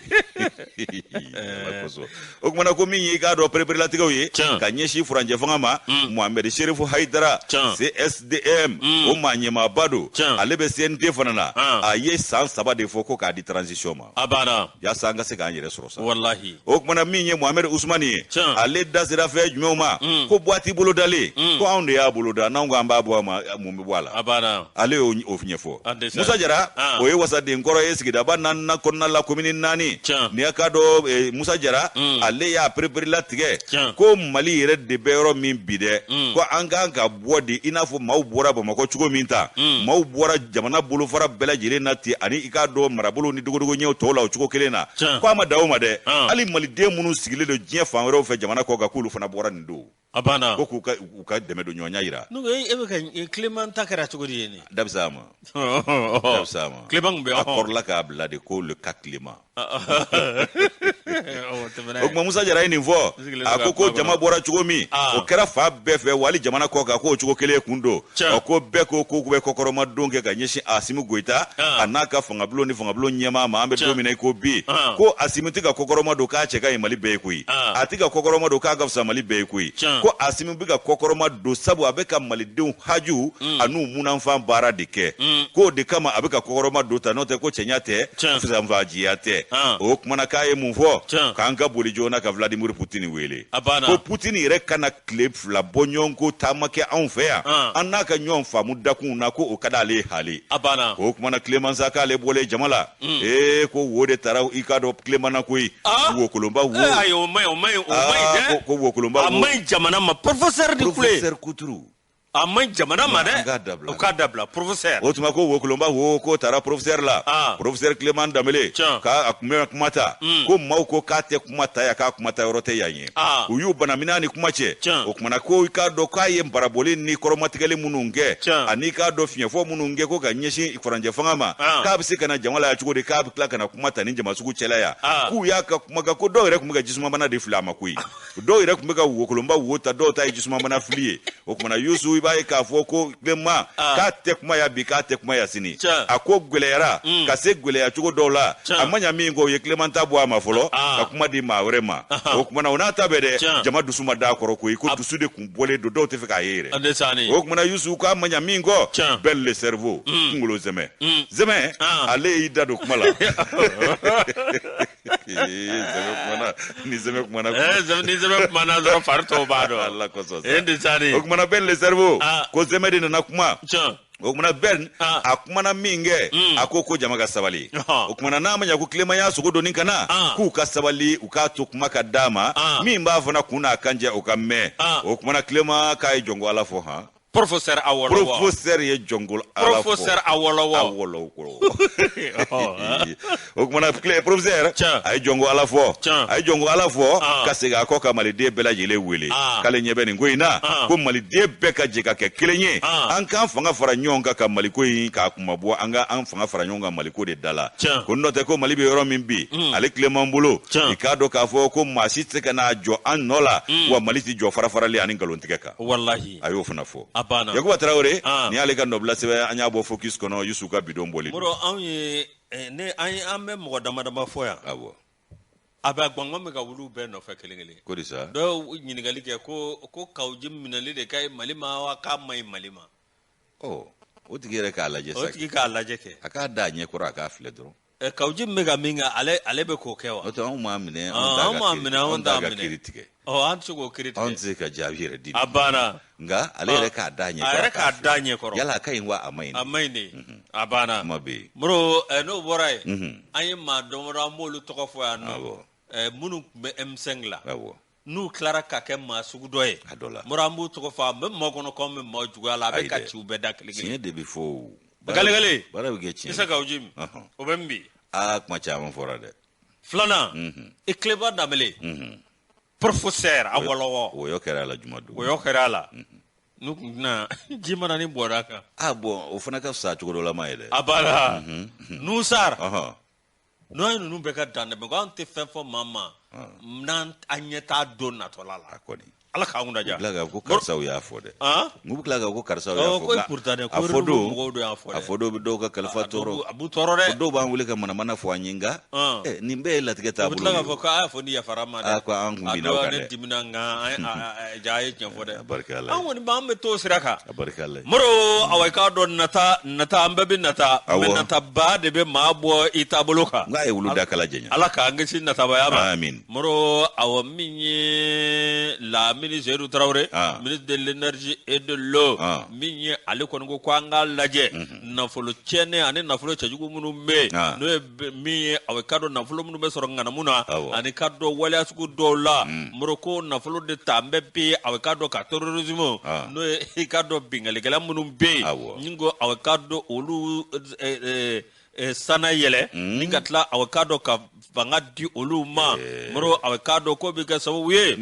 S1: O kumana ko min ye, i k'a dɔn, pereperelatigɛw ye ka ɲɛsin furancɛ fanga ma, Mohamed Serifu Hayidara, CSDM, o maa ɲɛmaaba don, ale bɛ CNT fana na, a ye san 3 de fɔ ko k'a di transition ma.
S2: A banna.
S1: Yaasa an ka se k'an yɛrɛ sɔrɔ sa.
S2: Walahi.
S1: O kumana min ye Mohamed Ousmane ye, ale da sera fɛn jumɛnw ma? Ko boîte bolodalen, ko anw de y'a boloda, n'anw ko an b'a bɔ a ma, mun bɛ bɔ a la?
S2: A banna.
S1: Ale y'o ɲɛfɔ. Musa Jara, o ye wasaden kɔrɔ ye sigidaba naaninan kɔnɔna la, komini 4. N'i y'a k'a dɔn, Musa Jara, ale y'a pereperelatigɛ ko Mali yɛrɛ de bɛ yɔrɔ min bi dɛ, ko an kan ka bɔ de i n'a fɔ maaw bɔra Bamakɔ cogo min ta, maaw bɔra jamana bolofara bɛɛ lajɛlen na ten, ani i k'a dɔn marabolo ni dogodogo ɲɛw tɔw la o cogo kelen na. Ko a ma dan o ma dɛ, hali maliden minnu sigilen don diɲɛ fan wɛrɛw fɛ jamana kɔ kan, k'olu fana bɔra nin don.
S2: A banna.
S1: Ko k'u ka u ka dɛmɛ don ɲɔgɔnya yira.
S2: E bɛ ka Clément ta kɛra cogo di ye nin?
S1: Da bɛ s'a ma. Da bɛ s'a ma.
S2: Clément tun bɛ.
S1: A kɔrɔla k'a bila de ko le cas Clément. O tuma Musa Jara ye nin fɔ, a ko ko jama bɔra cogo min, o kɛra fa bɛɛ fɛ wali jamana kɔ kan, k'o cogo kelen kun don. Ɔ ko bɛɛ ko k'u bɛ kɔkɔrɔma don kɛ ka ɲɛsin Asimi Goyita a n'a ka fangabulon ni fangabulon ɲɛmaa ma. An bɛ don min na i ko bi, ko Asimi tɛ ka kɔkɔrɔma don k'a cɛ ka ɲi Mali bɛɛ ye koyi, a tɛ ka kɔkɔrɔma don k'a ka fisa Mali bɛɛ ye koyi. Ko Asimi bɛ ka kɔkɔrɔma don sabu a bɛ ka malidenw haju an'u munanfan baara de kɛ, k'o de kama a bɛ ka kɔkɔrɔma don ta, n'o tɛ ko cɛɲa tɛ, fisanfajiya tɛ. O kumana k'a ye mun fɔ? K'an ka boli joona ka Vladimir Poutine wele, ko Poutine yɛrɛ kana tile 2 bɔ ɲɔgɔn ko taama kɛ anw fɛ yan, an n'a ka ɲɔgɔn faamu dakunw na, ko o ka d'ale ye hali. O kumana Clément sa, k'ale bɔlen jama la, ee ko wo de taara, i k'a dɔn, Clément na koyi, wokolonba wo.
S2: Ayi, o ma ɲi, o ma ɲi, o ma ɲi dɛ.
S1: Ko wokolonba wo.
S2: A ma ɲi jamana ma, professeur de kule.
S1: Professeur Kuturu.
S2: A man ɲi jamana ma dɛ.
S1: An k'a dabila.
S2: U k'a dabila, professeur.
S1: O tuma ko wokolonba wo ko taara professeur la. Professeur Clément Dambélé k'a a tun bɛ kuma ta, ko maaw ko k'a tɛ kuma ta yan, k'a kuma ta yɔrɔ tɛ yan ye. U y'u bana minɛ ni kuma cɛ. O kumana ko i k'a dɔn k'a ye baraboli ni kɔrɔmatigɛli minnu kɛ, ani k'a dɔn fiɲɛfɔ minnu kɛ ko ka ɲɛsin furancɛ fanga ma, k'a bɛ se ka na jama la yan cogo di, k'a bɛ tila ka na kuma ta ni jama sugu cɛla yan? K'u y'a ka kuma kan ko dɔw yɛrɛ tun bɛ ka jisumabana de fili a ma koyi. Dɔw yɛrɛ tun bɛ ka wokolonba wo ta, dɔw ta ye jisumabana fili ye. O kumana Yusu, i b'a ye k'a fɔ ko Clément k'a tɛ kuma yan bi, k'a tɛ kuma yan sini. A ko gwɛlɛyara ka se gwɛlɛya cogo dɔw la. A ma ɲa min kɔ, u ye Clément ta bɔ a ma fɔlɔ ka kuma di maa wɛrɛ ma. O kumana o n'a ta bɛɛ dɛ, jama dusu ma d'a kɔrɔ koyi, ko dusu de kun bɔlen don, dɔw tɛ fɛ k'a ye yɛrɛ. O kumana Yusu, k'a ma ɲa min kɔ, Ben le cerveau, kunkolo zɛmɛ zɛmɛ, ale y'i da don kuma la. Zɛmɛ kumana, ni zɛmɛ kumana,
S2: ni zɛmɛ kumana dɔrɔn fari tɔw b'a dɔn.
S1: Ala kosɔn sa. O kumana Ben le cerveau, ko zɛmɛ de nana kuma. O kumana Ben a kumana min kɛ, a ko jama ka sabali. O kumana n'a ma ɲa ko Clément y'a sogo doni ka na, k'u ka sabali, u k'a to kuma ka d'a ma, min b'a fana kun n'a kan jɛ, o ka mɛn. O kumana Clément k'a ye jɔnko Ala fɔ han.
S2: Professeur Awolowo.
S1: Professeur ye jɔnko Ala fɔ.
S2: Professeur Awolowo.
S1: Awolowo. O kumana professeur a ye jɔnko Ala fɔ. A ye jɔnko Ala fɔ ka segin a kɔ ka maliden bɛɛ lajɛlen wele. K'ale ɲɛ bɛ nin ko in na, ko maliden bɛɛ ka jɛ ka kɛ kelen ye. An k'an fanga fara ɲɔgɔn kan ka Maliko in k'a kunmabɔ, an ka an fanga fara ɲɔgɔn kan Maliko de da la. Ko n'o tɛ ko Mali bɛ yɔrɔ min bi, ale Clément bolo, i k'a dɔn k'a fɔ ko maa si tɛ se ka n'a jɔ an nɔ la, wa Mali tɛ jɔ farafarali ani nkalontigɛ kan.
S2: Walahi.
S1: A y'o fana fɔ.
S2: A banna.
S1: Yakuba Tarawele, nin y'ale ka nɔbila sɛbɛn, an y'a bɔ Focus kɔnɔ, Yusu ka bidon bɔli.
S2: Moro, anw ye ne an ye an bɛ mɔgɔ dama dama fɔ yan.
S1: Awɔ.
S2: A bɛ gɔngɔn bɛ ka wuli u bɛɛ nɔfɛ kelen kelen.
S1: Ko di sa?
S2: Dɔw ɲininkali kɛ ko Kaou Djim minɛli de ka ɲi Mali ma wa k'a man ɲi Mali ma?
S1: Ɔ, o tigi yɛrɛ k'a lajɛ sa.
S2: O tigi k'a lajɛ kɛ.
S1: A k'a da a ɲɛ kɔrɔ, a k'a filɛ dɔrɔn.
S2: Kaou Djim bɛ ka min kɛ, ale bɛ k'o kɛ wa?
S1: N'o tɛ anw m'a minɛ, anw t'a ka kiiri tigɛ.
S2: Ɔ, an tɛ se k'o kiiri tigɛ.
S1: Anw tɛ se ka jaabi yɛrɛ di.
S2: A banna.
S1: Nka ale yɛrɛ k'a da ɲɛ kɔrɔ.
S2: A yɛrɛ k'a da ɲɛ kɔrɔ.
S1: Yala a ka ɲi wa a man ɲi?
S2: A man ɲi de. A banna.
S1: Kuma bɛ yen.
S2: Moro, n'o bɔra yen, an ye maa damadɔ, an b'olu tɔgɔ fɔ yan nɔ. Awɔ. Minnu tun bɛ M5 la.
S1: Awɔ.
S2: N'u tilara ka kɛ maa sugu dɔ ye.
S1: A dɔ la.
S2: Moro, an b'u tɔgɔ fɔ, an bɛ maaw kɔnɔ k'anw bɛ maaw juguya la, a bɛ ka ci u bɛɛ da kelen kelen.
S1: Tiɲɛ de bɛ fɔ o.
S2: Gale.
S1: Baara bɛ kɛ tiɲɛ.
S2: Issa Kaou Djim. O bɛ min bi?
S1: Aa, kuma caman fɔra dɛ.
S2: Filanan. I Clément Dambélé. Professeur Awolowo.
S1: Wɔyɔ kɛra a la juma don.
S2: Wɔyɔ kɛra a la. N'u tun tɛna ji mana ni bɔra a kan.
S1: Ah bon, o fana ka fisa cogo dɔ la ma ye dɛ.
S2: A banna. Nouhoum Sarr. N'an ye ninnu bɛɛ ka dan dɛmɛ, ko an tɛ fɛn fɔ maa ma n'an an ɲɛ t'a don natɔla la.
S1: A kɔni.
S2: Ala k'an kunna diya.
S1: U tila k'a fɔ ko karisaw y'a fɔ dɛ. N'u bɛ tila k'a fɔ ko karisaw y'a fɔ.
S2: Ko pourtant dɛ, ko mɔgɔw dɔ y'a fɔ dɛ.
S1: A fɔ dɔw bɛ dɔw ka kalifa tɔɔrɔ.
S2: A b'u tɔɔrɔ dɛ.
S1: Dɔw b'an wele ka manamana fɔ an ye, nka nin bɛɛ ye latigɛ taabolo ye.
S2: U bɛ tila k'a fɔ k'a y'a fɔ ni yafara ma dɛ.
S1: A ko an kun binna o kan dɛ.
S2: A dɔw ne dimina, nka ja a ye tiɲɛ fɔ dɛ.
S1: A barika Ala
S2: ye. An kɔni b'an bɛ t'o sira kan.
S1: A barika Ala ye.
S2: Moro, awa i k'a dɔn nata nata, an bɛɛ bɛ nata.
S1: Awɔ.
S2: Mais nataba de bɛ maa bɔ i taabolo kan.
S1: Nka a ye wulu da kala jɛɲa.
S2: Ala k'an kisi natabaya ma.
S1: Amin.
S2: Moro, awa min ye Lamini Seydou Traoré, ministre de l'énergie et de l'eau, min ye ale kɔni ko an k'a lajɛ nafolo tiɲɛnen ani nafolo cɛjugu minnu bɛ yen, n'o ye min ye awa k'a dɔn nafolo minnu bɛ sɔrɔ ŋanamu na ani k'a dɔn waleya sugu dɔw la. Moro, ko nafolo de ta an bɛ bi awa k'a dɔn ka terrorisme, n'o ye i k'a dɔn binkannikɛla minnu bɛ yen, ni ko awa k'a dɔn olu sana yɛlɛ ni ka tila awa k'a dɔn ka fanga di olu ma. Moro, awa k'a dɔn ko bɛ kɛ sababu ye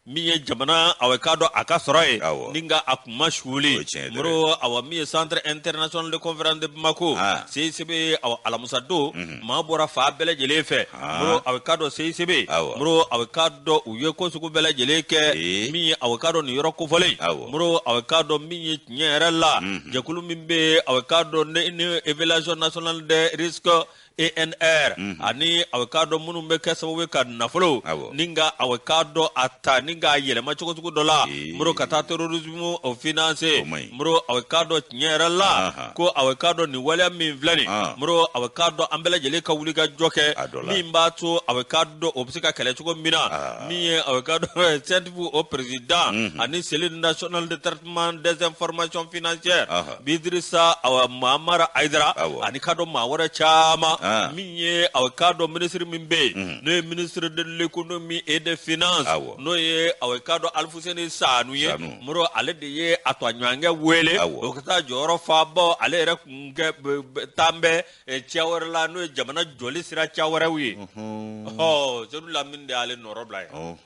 S2: min ye jamana awa k'a dɔn a ka sɔrɔ ye ni nka a kun ma suuli. Moro, awa min ye centre international de conférence de Bamako, CICB, awa alamisa don maa bɔra fan bɛɛ lajɛlen fɛ. Moro, awa k'a dɔn CICB, Moro, awa k'a dɔn u ye ko sugu bɛɛ lajɛlen kɛ min ye awa k'a dɔn nin yɔrɔ kofɔlen. Moro, awa k'a dɔn min ye tiɲɛ yɛrɛ la, jɛkulu min bɛ awa k'a dɔn ni évaluation nationale des risques ENR, ani awa k'a dɔn minnu bɛ kɛ sababu ye ka nafolo ni ka awa k'a dɔn a ta ni k'a yɛlɛma cogo sugu dɔ la, Moro, ka taa terrorisme o financer. Moro, awa k'a dɔn tiɲɛ yɛrɛ la ko awa k'a dɔn nin waleya min filɛ nin, Moro, awa k'a dɔn an bɛɛ lajɛlen ka wuli ka jɔ kɛ min b'a to awa k'a dɔn o bɛ se ka kɛlɛ cogo min na. Min ye awa k'a dɔn CENTIF o président ani cellule nationale de traitement des informations financières Bidrissa awa Mahamara Aïdara ani k'a dɔn maa wɛrɛ caman. Min ye aw k'a dɔn minisiri min bɛ yen, n'o ye ministre de l'économie et des finances, n'o ye aw k'a dɔn Alifuseni Sanu ye, Moro, ale de ye a to a ɲɔgɔnkɛ wele o ka taa jɔyɔrɔ fa bawo ale yɛrɛ kun kɛ taan bɛ ciya wɛrɛ la, n'o ye jamana jɔli sira ciya wɛrɛw ye. Ɔ Sedu Lamini de y'ale nɔrɔ bila yen.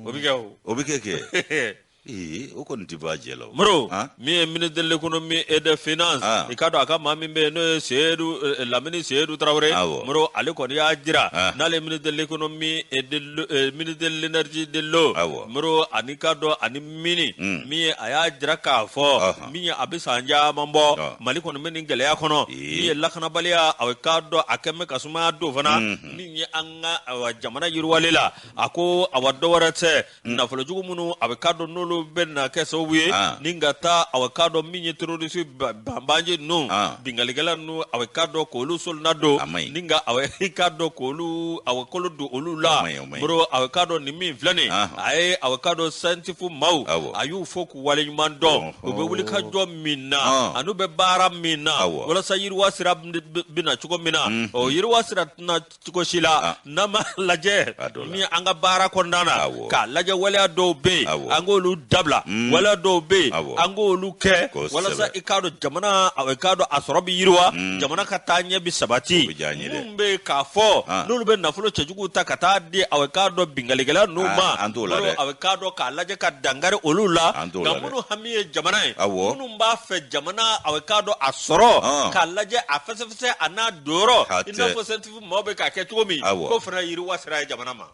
S2: O bɛ kɛ o.
S1: O bɛ kɛ kɛ. Ee, o kɔni tɛ bɔ a jɛ la o.
S2: Moro, min ye ministre de l'économie et des finances, i k'a dɔn a ka maa min bɛ yen, n'o ye Seyidu Lamini Seyidu Tarawele, Moro, ale kɔni y'a jira n'ale ye ministre de l'économie et de ministre de l'énergie de l'eau, Moro, ani k'a dɔn ani mini, min ye a y'a jira k'a fɔ min ye a bɛ san caman bɔ, Mali kɔni bɛ nin gɛlɛya kɔnɔ, min ye lakanabaliya, a k'a dɔn a kɛlen bɛ ka sumaya don fana min ye an ka jamana yiriwali la. A ko awa dɔ wɛrɛ tɛ, nafolojugu minnu a bɛ k'a dɔn n'olu bɛ na kɛ sababu ye ni ka taa a k'a dɔn min ye terroriste banbaanci ninnu, binkannikɛla ninnu, a bɛ k'a dɔn k'olu solona don ni ka a k'a dɔn k'olu a kolo don olu la. Moro, a k'a dɔn nin min filɛ nin a ye, a k'a dɔn CENTIF maaw, a y'u fo k'u waleɲuman dɔn, u bɛ wuli ka jɔ min na an'u bɛ baara min na walasa yiriwa sira bɛ na cogo min na. O yiriwa sira tɛna cogo si la n'an ma lajɛ min an ka baara kɔnɔna na k'a lajɛ, waleya dɔw bɛ yen, an k'olu dabila, waleya dɔw bɛ yen, an k'olu kɛ walasa i k'a dɔn jamana, i k'a dɔn a sɔrɔ bɛ yiriwa, jamana ka taa ɲɛ bɛ sabati. Minnu bɛ k'a fɔ n'olu bɛ nafolo cɛjuguw ta ka taa di a k'a dɔn binkannikɛla ninnu ma, a k'a dɔn k'a lajɛ ka dankari olu la. Nka minnu hami ye jamana ye, minnu b'a fɛ jamana, a k'a dɔn a sɔrɔ k'a lajɛ a fɛsɛfɛsɛ a n'a donyɔrɔ, i n'a fɔ CENTIF maaw bɛ k'a kɛ cogo min, k'o fana yiriwa sira ye jamana ma.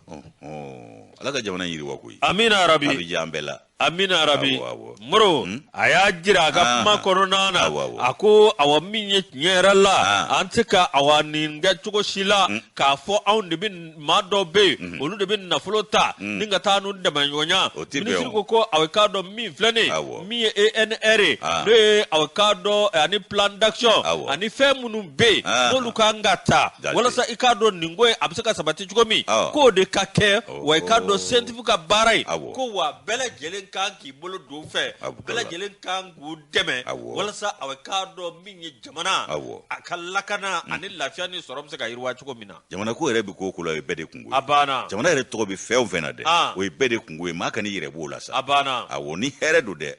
S1: Ala ka jamana yiriwa koyi.
S2: Amina rabi.
S1: A bɛ diya an bɛɛ la.
S2: Amina rabi. Moro, a y'a jira a ka kuma kɔnɔna na, a ko awa min ye tiɲɛ yɛrɛ la, an tɛ ka awa nin kɛ cogo si la k'a fɔ anw de bɛ maa dɔw bɛ yen, olu de bɛ nafolo ta ni ka taa n'u dɛmɛ ɲɔgɔnya. Minisiri ko ko aw k'a dɔn min filɛ nin ye, min ye ENR ye, n'o ye aw k'a dɔn ani plan d'action ani fɛn minnu bɛ yen n'olu kan ka ta walasa i k'a dɔn nin ko in a bɛ se ka sabati cogo min, k'o de ka kɛ. Wa i k'a dɔn CENTIF ka baara ye ko wa bɛɛ lajɛlen kan k'i bolo don fɛ, bɛɛ lajɛlen kan k'u dɛmɛ walasa aw k'a dɔn min ye jamana a ka lakana ani lafiya ni sɔrɔ bɛ se ka yiriwa cogo min na.
S1: Jamana ko yɛrɛ bɛ ko o ko la, o ye bɛɛ de kunko ye.
S2: A banna.
S1: Jamana yɛrɛ tɔgɔ bɛ fɛn o fɛn na dɛ, o ye bɛɛ de kunko ye. Maa kan'i yɛrɛ b'o la sa.
S2: A banna.
S1: Awɔ, ni hɛrɛ don dɛ.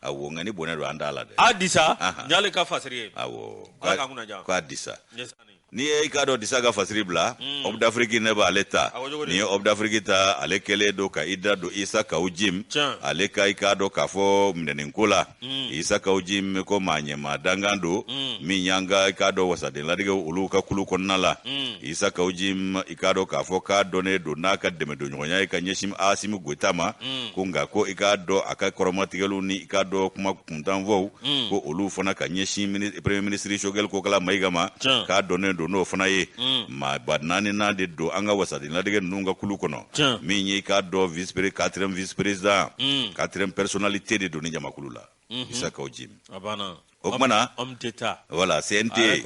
S1: Awɔ, nka ni bɔnɛ don, an t'a la dɛ.
S2: A disa nin y'ale ka fasiri ye.
S1: Awɔ.
S2: Ala k'an kunna diya.
S1: K'a disa. N'i ye i k'a dɔn disa ka fasiri bila, Homme d'Afrique ne b'ale ta. N'i ye Homme d'Afrique ta, ale kɛlen don ka i da don Isa Kawu Jim ale ka i k'a dɔn k'a fɔ minɛni ko la. Isa Kawu Jim ko maa ɲɛmaa dankan don min y'an ka i k'a dɔn wasaden ladigɛ olu ka kulu kɔnɔna la. Isa Kawu Jim, i k'a dɔn k'a fɔ k'a dɔnnen don n'a ka dɛmɛdonɲɔgɔnya ye ka ɲɛsin Asimi Goyita ma, ko nka ko i k'a dɔn a ka kɔrɔmatigɛliw ni i k'a dɔn kuma kuntanfɔw, ko olu fana ka ɲɛsin premier ministre Choguel Kokala Mayiga ma, k'a dɔnnen don n'o fana ye. Maaba naaninan de don an ka wasaden ladigɛ ninnu ka kulu kɔnɔ, min ye i k'a dɔn vice quatrième vice président, quatrième personnalité de don ni jamakulu la, Isa Kawu Jim. O kuma na, voilà, CNT,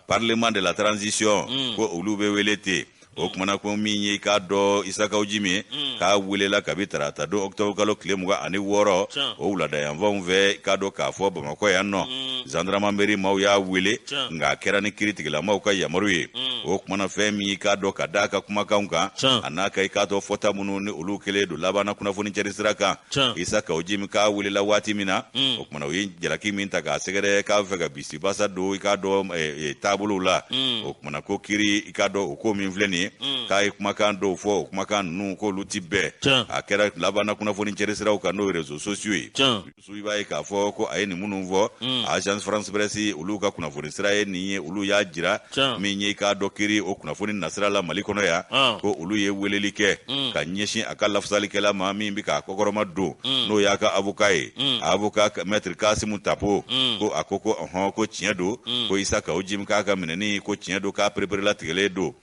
S1: parlement de la transition, ko olu bɛ wele ten. O kumana ko min ye i k'a dɔn Isa Kawu Jim ye, k'a welela kabi tarata don octobre kalo tile 26, o wulada yanfanw fɛ, i k'a dɔn k'a fɔ Bamakɔ yan nɔ, gendarmerie maaw y'a wele, nka a kɛra ni kiiritigilamaw ka yamaru ye. O kumana fɛn min i k'a dɔn ka d'a ka kumakanw kan a n'a ka i k'a dɔn fɔta minnu ni olu kɛlen don labanna kunnafoni cɛri sira kan, Isa Kawu Jim k'a welela waati min na, o kumana u ye jalaki min ta k'a sɛgɛrɛ k'a bɛ fɛ ka bisibasa don i k'a dɔn taabolow la. O kumana ko kiri i k'a dɔn o ko min filɛ nin ye, k'a ye kumakan dɔw fɔ, o kumakan ninnu k'olu ti bɛn. A kɛra labanna kunnafoni cɛri siraw kan, n'o ye réseaux sociaux ye. I b'a ye k'a fɔ ko a ye nin minnu fɔ, Agence France Presse olu ka kunnafoni sira ye nin ye, olu y'a jira min ye i k'a dɔn kiri o kunnafoni nasira la Mali kɔnɔ yan, ko olu ye weleli kɛ ka ɲɛsin a ka lafasalikɛla ma min bɛ k'a kɔkɔrɔma don, n'o y'a ka avocat ye, avocat maître Kasimu Tapo, ko a ko ko ɔhɔn, ko tiɲɛ don, ko Isa Kawu Jim k'a ka minɛni, ko tiɲɛ don, k'a pereperelatigɛlen don.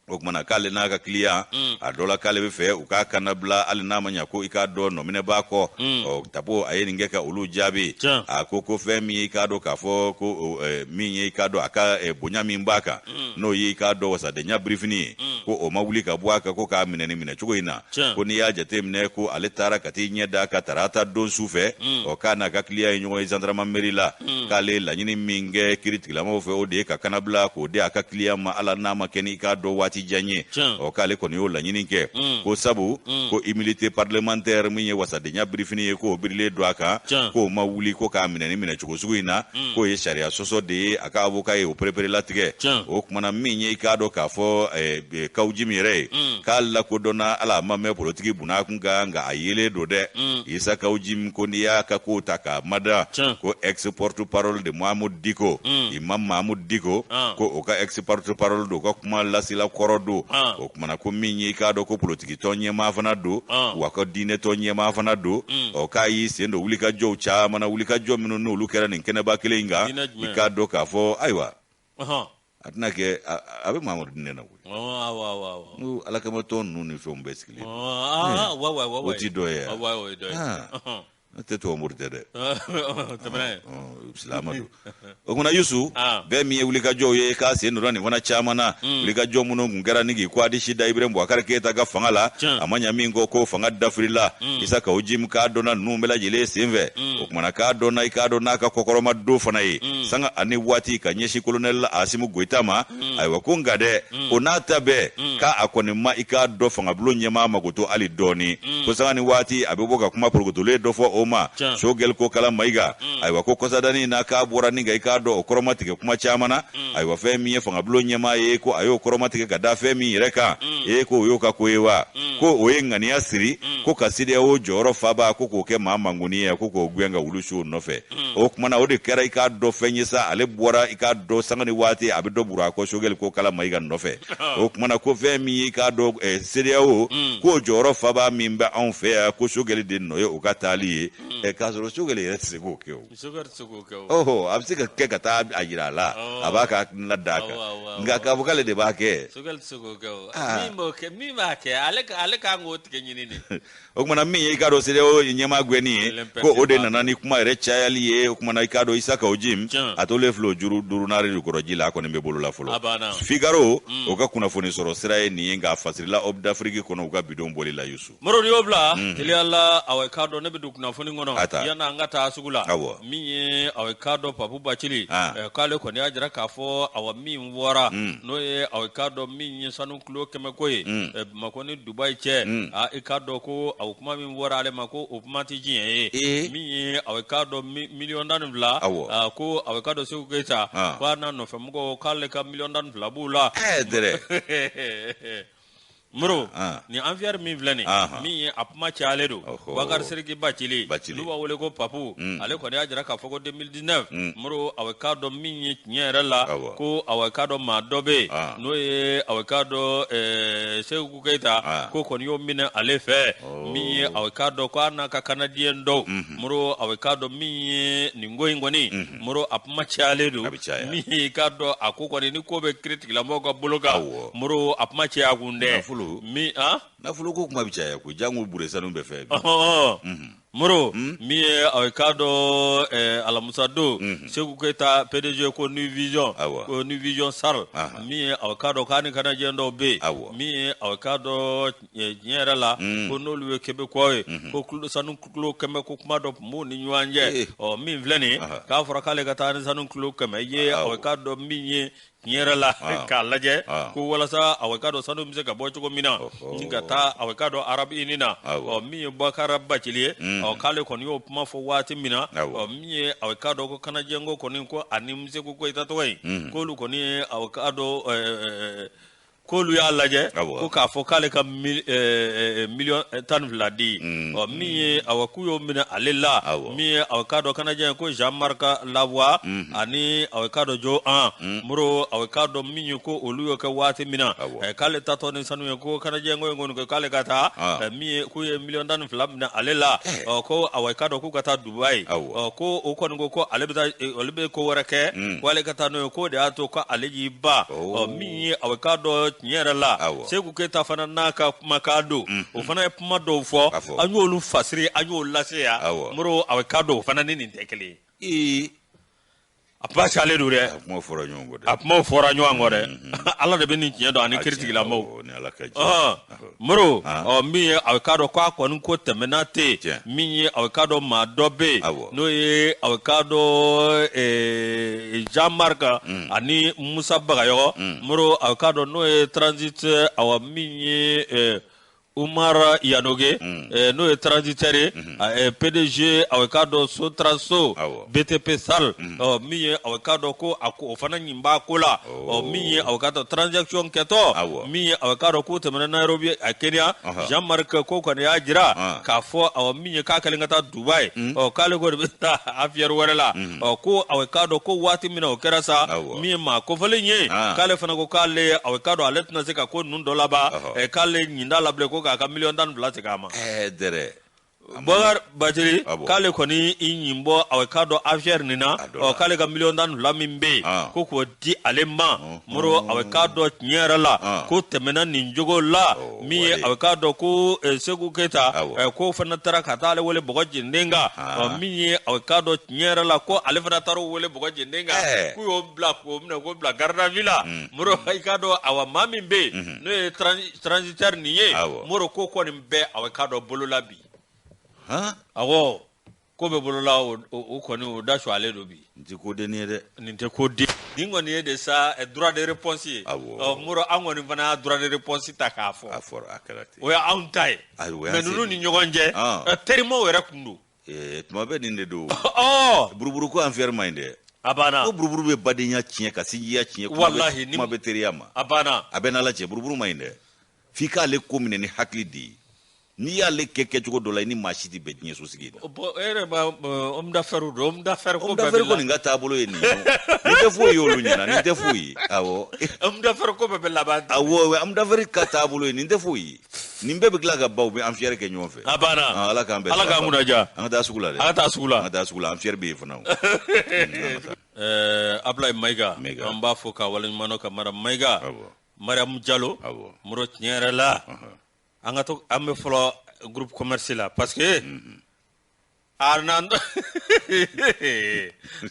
S1: O tuma na k'ale n'a ka kiliyan a dɔ la k'ale bɛ fɛ u k'a kannabila hali n'a ma ɲa ko i k'a dɔn nɔminɛ b'a kɔ. Ɔ Tapo a ye nin kɛ ka olu jaabi. A ko ko fɛn min ye i k'a dɔn k'a fɔ ko min ye i k'a dɔn a ka bonya min b'a kan, n'o ye i k'a dɔn wasadenya birifini ye, ko o ma wuli ka bɔ a kan ko k'a minɛ nin minɛcogo in na. Ko n'i y'a jateminɛ ko ale taara ka t'i ɲɛ da ka tarata don su fɛ, ɔ k'a n'a ka kiliyan ye ɲɔgɔn ye zandarameri la, k'ale laɲini min kɛ kiritigilamaw fɛ, o de ye ka kannabila k'o di a ka kiliyan ma, ala n'a ma kɛ ni i k'a dɔn waati jan ye. Ɔ k'ale kɔni y'o laɲini kɛ, ko sabu ko immunité parlementaire min ye wasadenya birifini ye, k'o birilen don a kan, k'o ma wuli ko k'a minɛ ni minɛcogo sugu in na, k'o ye sariya sɔsɔ de ye. A ka avocat ye o pereperelatigɛ. O tuma na min ye i k'a dɔn k'a fɔ Kawu Jim yɛrɛ ye, k'a lakodɔnna, ala a ma mɛn politiki bunna kun kan, nka a yelen don dɛ. Isa Kawu Jim ko n'i y'a ka kow ta k'a mada, ko ex porte parole de Mahmoud Dicko, Imam Mahmoud Dicko, ko o ka ex porte parole don, ka kuma lasela kɔrɔ don. O tuma na ko min ye i k'a dɔn ko politiki tɔn ɲɛmaa fana don, wa ka diinɛ tɔn ɲɛmaa fana don. Ɔ k'a y'i sen don wulikajɔw caman na, wulikajɔ minnu n'olu kɛra nin kɛnɛba kelen in kan, i k'a dɔn k'a fɔ ayiwa a tɛna kɛ a bɛ Mahamadu diinɛ na koyi.
S2: Awɔ.
S1: N ko Ala kama tɔn ninnu ni fɛnw bɛɛ sigilen.
S2: O
S1: ti dɔ ye. Ne tɛ tubabu mori tɛ dɛ.
S2: Tɛmɛ.
S1: Silamɛ don. O kumana Yusu, bɛɛ min ye wulikajɔw ye k'a sen donna nin fana caman na, wulikajɔ minnu tun kɛra ni k'i ko adisi da Ibrahim Boubacar Keita ka fanga la, a ma ɲa min kɔ ko fanga dafirila. Isa Kawu Jim k'a dɔnna ninnu bɛɛ lajɛlen senfɛ. O kumana k'a dɔnna i k'a dɔn n'a ka kɔkɔrɔma don fana ye sanga ani waati ka ɲɛsin kolonɛli Asimu Goyita ma. Ayiwa ko nka dɛ, o n'a ta bɛɛ, k'a a kɔni ma i k'a dɔn fangabulon ɲɛmaa makoto hali dɔɔni, ko sanga ni waati a bɛ bɔ ka kuma porokotolen dɔ fɔ o ma, Sogɛli Kokala Mayiga. Ayiwa ko kɔsadani na k'a bɔra ni ka i k'a dɔn o kɔrɔmatigɛ kuma caman na. Ayiwa fɛn min ye fangabulon ɲɛmaa ye, ko a y'o kɔrɔmatigɛ ka da fɛn min yɛrɛ kan, ee ko o y'o ka ko ye wa, ko o ye ŋaniya siri ko ka CEDEAO jɔyɔrɔ faba ko k'o kɛ maa mankuni ye, ko k'o gɛn ka wulu su o nɔfɛ. O kuma na o de kɛra i k'a dɔn fɛn ye sa, ale bɔra i k'a dɔn sanga ni waati a bɛ dɔ buru a kɔ Sogɛli Kokala Mayiga nɔfɛ. O kuma na ko fɛn min ye i k'a dɔn CEDEAO k'o jɔyɔrɔ faba min bɛ anw fɛ yan, ko Sogɛli de nɔ ye o ka taali ye, k'a sɔrɔ Sogɛli yɛrɛ tɛ se k'o kɛ o. Ɔhɔ, a bɛ se ka kɛ ka taa a jira a la, a b'a ka hakilina d'a kan, nka k'a fɔ k'ale de b'a kɛ.
S2: Sogɛli tɛ se k'o kɛ o. Min b'a kɛ, ale kan k'o tigɛ ɲini de.
S1: O kumana min ye i k'a dɔn CEDEAO ɲɛmaa gɛnni ye, ko o de nana ni kuma yɛrɛ cayali ye. O kumana i k'a dɔn Isa Kawu Jim a tolen filɛ o juru duurunaari jukɔrɔ ji la, a kɔni bɛ bolo la fɔlɔ. Figaro o ka kunnafoni sɔrɔ sira ye nin ye, nka a fasirila Homme d'Afrique kɔnɔ u ka bidon bɔli la Yusu.
S2: Moro, n'i y'o bila teliya la, awa i k'a dɔn ne bɛ don kunnafoni kɔnɔ yanni an ka taa sugu la. Min ye awa i k'a dɔn Papu Bacili, k'ale kɔni y'a jira k'a fɔ awa min fɔra, n'o ye awa i k'a dɔn min ye sanu kilo 100 ko ye Bamakɔ ni Dubayi cɛ, i k'a dɔn ko o kuma min fɔra ale ma, ko o kuma tɛ tiɲɛ ye. Min ye awa i k'a dɔn miliyɔn 12, ko awa i k'a dɔn Seku Keyita, ko a n'a nɔfɛmɔgɔw, k'ale ka miliyɔn 12 b'u la. Moro, nin affaire min filɛ nin min ye, a kuma cayalen don. Bakari Sidiki Bacili, n'u b'a wele ko Papu, ale kɔni y'a jira k'a fɔ ko 2019, Moro, awa i k'a dɔn min ye tiɲɛ yɛrɛ la, ko awa i k'a dɔn maa dɔ bɛ yen, n'o ye awa i k'a dɔn Seku Keyita, ko kɔni y'o minɛ ale fɛ. Min ye awa i k'a dɔn ko a n'a ka Canadien dɔw, Moro, awa i k'a dɔn min ye nin ko in kɔni, Moro, a kuma cayalen don. Min ye i k'a dɔn a ko kɔni ni ko bɛ kiiri tigilamɔgɔw ka bolo kan, Moro, a kuma caya kun dɛ.
S1: Min nafolo ko kuma bɛ caya ko jango bure sanu bɛɛ fɛ.
S2: Moro, min ye awa i k'a dɔn alamisa don, Seku Keyita PDG ko New Vision, ko New Vision SARL, min ye awa i k'a dɔn k'a ni Canadien dɔw bɛ yen, min ye awa i k'a dɔn tiɲɛ yɛrɛ la, ko n'olu ye Québécois ye, ko sanu kilo 100 ko kuma dɔ tun b'u ni ɲɔgɔn cɛ. Ɔ min filɛ nin, k'a fɔra k'ale ka taa ni sanu kilo 100 ye, awa i k'a dɔn min ye tiɲɛ yɛrɛ la, k'a lajɛ ko walasa awa i k'a dɔn sanu bɛ se ka bɔ cogo min na ni ka taa awa i k'a dɔn Arabes Unis na. Ɔ min ye Bakari Bacili ye, ɔ k'ale kɔni y'o kuma fɔ waati min na, ɔ min ye awa i k'a dɔn ko Canadien ko kɔni ko ani Seku Keyita tɔgɔ in, k'olu kɔni ye awa i k'a dɔn k'olu y'a lajɛ ko k'a fɔ k'ale ka miliyɔn 12 di. Ɔ min ye awa k'u y'o minɛ ale la, min ye awa k'a dɔn Canadien ko Jean-Marc Lavoie ani awa k'a dɔn Jo an Moro, awa k'a dɔn min ye ko olu y'o kɛ waati min na, k'ale tatɔ ni sanu ye, ko Canadien ko in kɔni ko k'ale ka taa, min ye k'u ye miliyɔn 12 minɛ ale la, ɔ ko awa k'a dɔn k'u ka taa Dubayi. Ɔ ko o kɔni ko ko ale bɛ taa, olu bɛ ko wɛrɛ kɛ, ko ale ka taa n'o ye, k'o de y'a to ko ale y'i ban. Ɔ min ye awa k'a dɔn tiɲɛ yɛrɛ la Seku Keyita fana n'a ka kumakan don o fana ye kuma dɔw fɔ an y'olu fasiri an y'o lase yan Moro a k'a dɔn o fana ni nin tɛ kelen ye a kuma cayalen don dɛ
S1: a kumaw fɔra ɲɔgɔn kɔ dɛ
S2: a kumaw fɔra ɲɔgɔn kɔ dɛ ala de bɛ nin tiɲɛ dɔn ani kiiritigilamaw Moro ɔ min ye a k'a dɔn k'a kɔni ko tɛmɛna ten min ye a k'a dɔn maa dɔ bɛ yen n'o ye a k'a dɔn Jean Marc ani Musa Bagayɔgɔ Moro a k'a dɔn n'o ye transit awa min ye Umar Yanoge n'o ye transitaire ye PDG a k'a dɔn Sotranso BTP SAL min ye a k'a dɔn ko a o fana ɲin b'a ko la ɔ min ye a k'a dɔn transaction kɛtɔ min ye a k'a dɔn k'o tɛmɛna Nairobi a Kenya Jean Marc ko kɔni y'a jira k'a fɔ awa min ye k'a kɛlen ka taa Dubaï ɔ k'ale ko de bɛ taa affaire wɛrɛ la ɔ ko a k'a dɔn ko waati min na o kɛra sa min ye maa kofɔlen ye k'ale fana ko k'ale a k'a dɔn ale tɛna se ka ko ninnu dɔ laban k'ale ɲin t'a la bilen ko k'a ka miliyɔn 12 segin a ma.
S1: Dɛrɛ.
S2: Bɔkari Bacili k'ale kɔni i ɲin bɔ a k'a dɔn affaire nin na ɔ k'ale ka miliyɔn 12 min bɛ yen ko k'o di ale ma Moro a k'a dɔn tiɲɛ yɛrɛ la ko tɛmɛna nin cogo la min ye a k'a dɔn ko Seku Keyita k'o fana taara ka taa ale wele bɔgɔ jeninen kan ɔ min ye a k'a dɔn tiɲɛ yɛrɛ la ko ale fana taara o wele bɔgɔ jeninen kan k'u y'o bila k'o minɛ k'o bila garde à vue la Moro i k'a dɔn awa maa min bɛ yen n'o ye transitaire nin ye Moro ko kɔni bɛ a k'a dɔn bolo la bi awɔ ko bɛ bolo la o kɔni o da suwalen don bi
S1: nin tɛ ko dennin ye dɛ
S2: nin tɛ ko den nin kɔni ye de sa droit de réponse ye awɔ Moro an kɔni fana y'a droit de réponse ta k'a fɔ
S1: a fɔra a kɛra ten
S2: o ye anw ta ye mais ninnu ni ɲɔgɔn cɛ terimaw yɛrɛ kun don
S1: tuma bɛɛ nin de don buruburu ko affaire man ɲi dɛ
S2: a banna
S1: ko buruburu bɛ badenya tiɲɛ ka sinjiya tiɲɛ
S2: walahi
S1: kuma bɛ teriya ma
S2: a banna
S1: a bɛ n'ala cɛ buruburu man ɲi dɛ f'i k'ale ko minɛ ni hakili de ye n'i y'ale kɛ kɛcogo dɔ la i ni maa si tɛ bɛn diɲɛ sosigi
S2: la. Bon e yɛrɛ b'a homme d'affaires don homme d'affaires
S1: ko bɛɛ bɛ la kɔni ka taabolo ye nin ye nin tɛ foyi ye olu ɲɛna nin tɛ foyi ye awɔ.
S2: Homme d'affaires ko bɛɛ bɛ laban.
S1: Awɔ homme d'affaires ka taabolo ye nin tɛ foyi ye nin bɛɛ bɛ tila ka ban u bɛ affaire kɛ ɲɔgɔn fɛ.
S2: A banna
S1: ala k'an bɛn
S2: ala k'an kunna diya.
S1: An ka taa sugu la dɛ.
S2: An ka taa sugu la.
S1: An ka taa sugu la affaire bɛ yen fana o.
S2: Abulayi Mayiga an b'a fo k'a waleɲuman dɔn ka Mariam Mayiga. Mariam Jalo.
S1: Awɔ.
S2: Moro tiɲɛ yɛrɛ la. An ka to an bɛ fɔlɔ groupe commerce la parce que a nan ne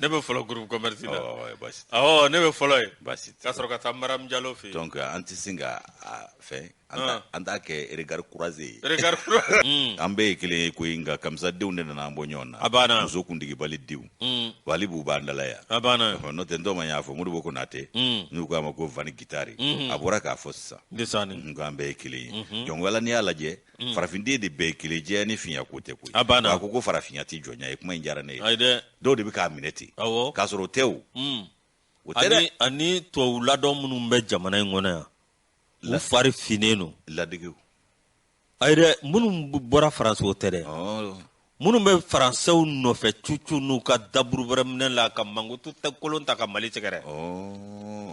S2: bɛ fɔlɔ groupe commerce la awɔ ne bɛ fɔlɔ yen ka sɔrɔ ka taa Mariam Jalo fɛ yen
S1: donc an tɛ sin ka fɛn an t'a kɛ regard croisé ye
S2: regard croisé
S1: an bɛɛ ye kelen ye koyi nka kamisa denw de nana an bɔ ɲɔgɔn na
S2: a banna
S1: muso kuntigibali denw wali b'u b'an dala yan
S2: a banna
S1: n'o tɛ n tɔgɔ ma y'a fɔ Modibo Konate n'u k'a ma ko Vani Gitari a bɔra k'a fɔ sisan nka an bɛɛ ye kelen ye donc wala n'i y'a lajɛ farafinden de bɛɛ ye kelen jɛya ni finya ko tɛ koyi
S2: a banna
S1: a ko ko farafinya tɛ jɔnya ye kuma in diyara ne ye
S2: ayi dɛ
S1: dɔw de bɛ k'a minɛ ten
S2: awɔ
S1: k'a sɔrɔ o tɛ o o tɛ dɛ
S2: ani tubabu ladɔn minnu bɛ jamana in kɔnɔ yan u fari finnen don
S1: ladegew
S2: ayi dɛ minnu bɔra faransi o tɛ dɛ minnu bɛ faransɛw nɔfɛ cucu n'u ka daburu wɛrɛ minɛ la ka mankutu tɛ kolon ta ka Mali sɛgɛrɛ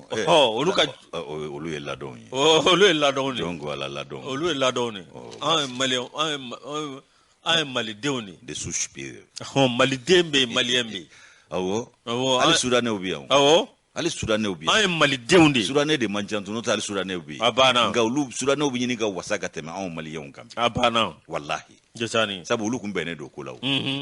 S2: olu ka
S1: olu ye ladɔnw ye
S2: olu ye ladɔnw de
S1: donc voilà ladɔnw
S2: olu ye ladɔnw de anw ye maliyɛnw an ye malidenw de
S1: de souche pure
S2: maliden bɛ yen maliyɛn bɛ yen
S1: awɔ hali sudanɛw bɛ yan
S2: awɔ
S1: hali sudanɛw bɛ yen
S2: an ye malidenw de ye
S1: sudanɛ de man ca n'o tɛ hali sudanɛw bɛ yen
S2: a banna
S1: nka olu sudanɛw bɛ ɲini ka wasa ka tɛmɛ anw maliyɛnw kan
S2: a banna
S1: walahi
S2: jasani
S1: sabu olu kun bɛnnen don ko la o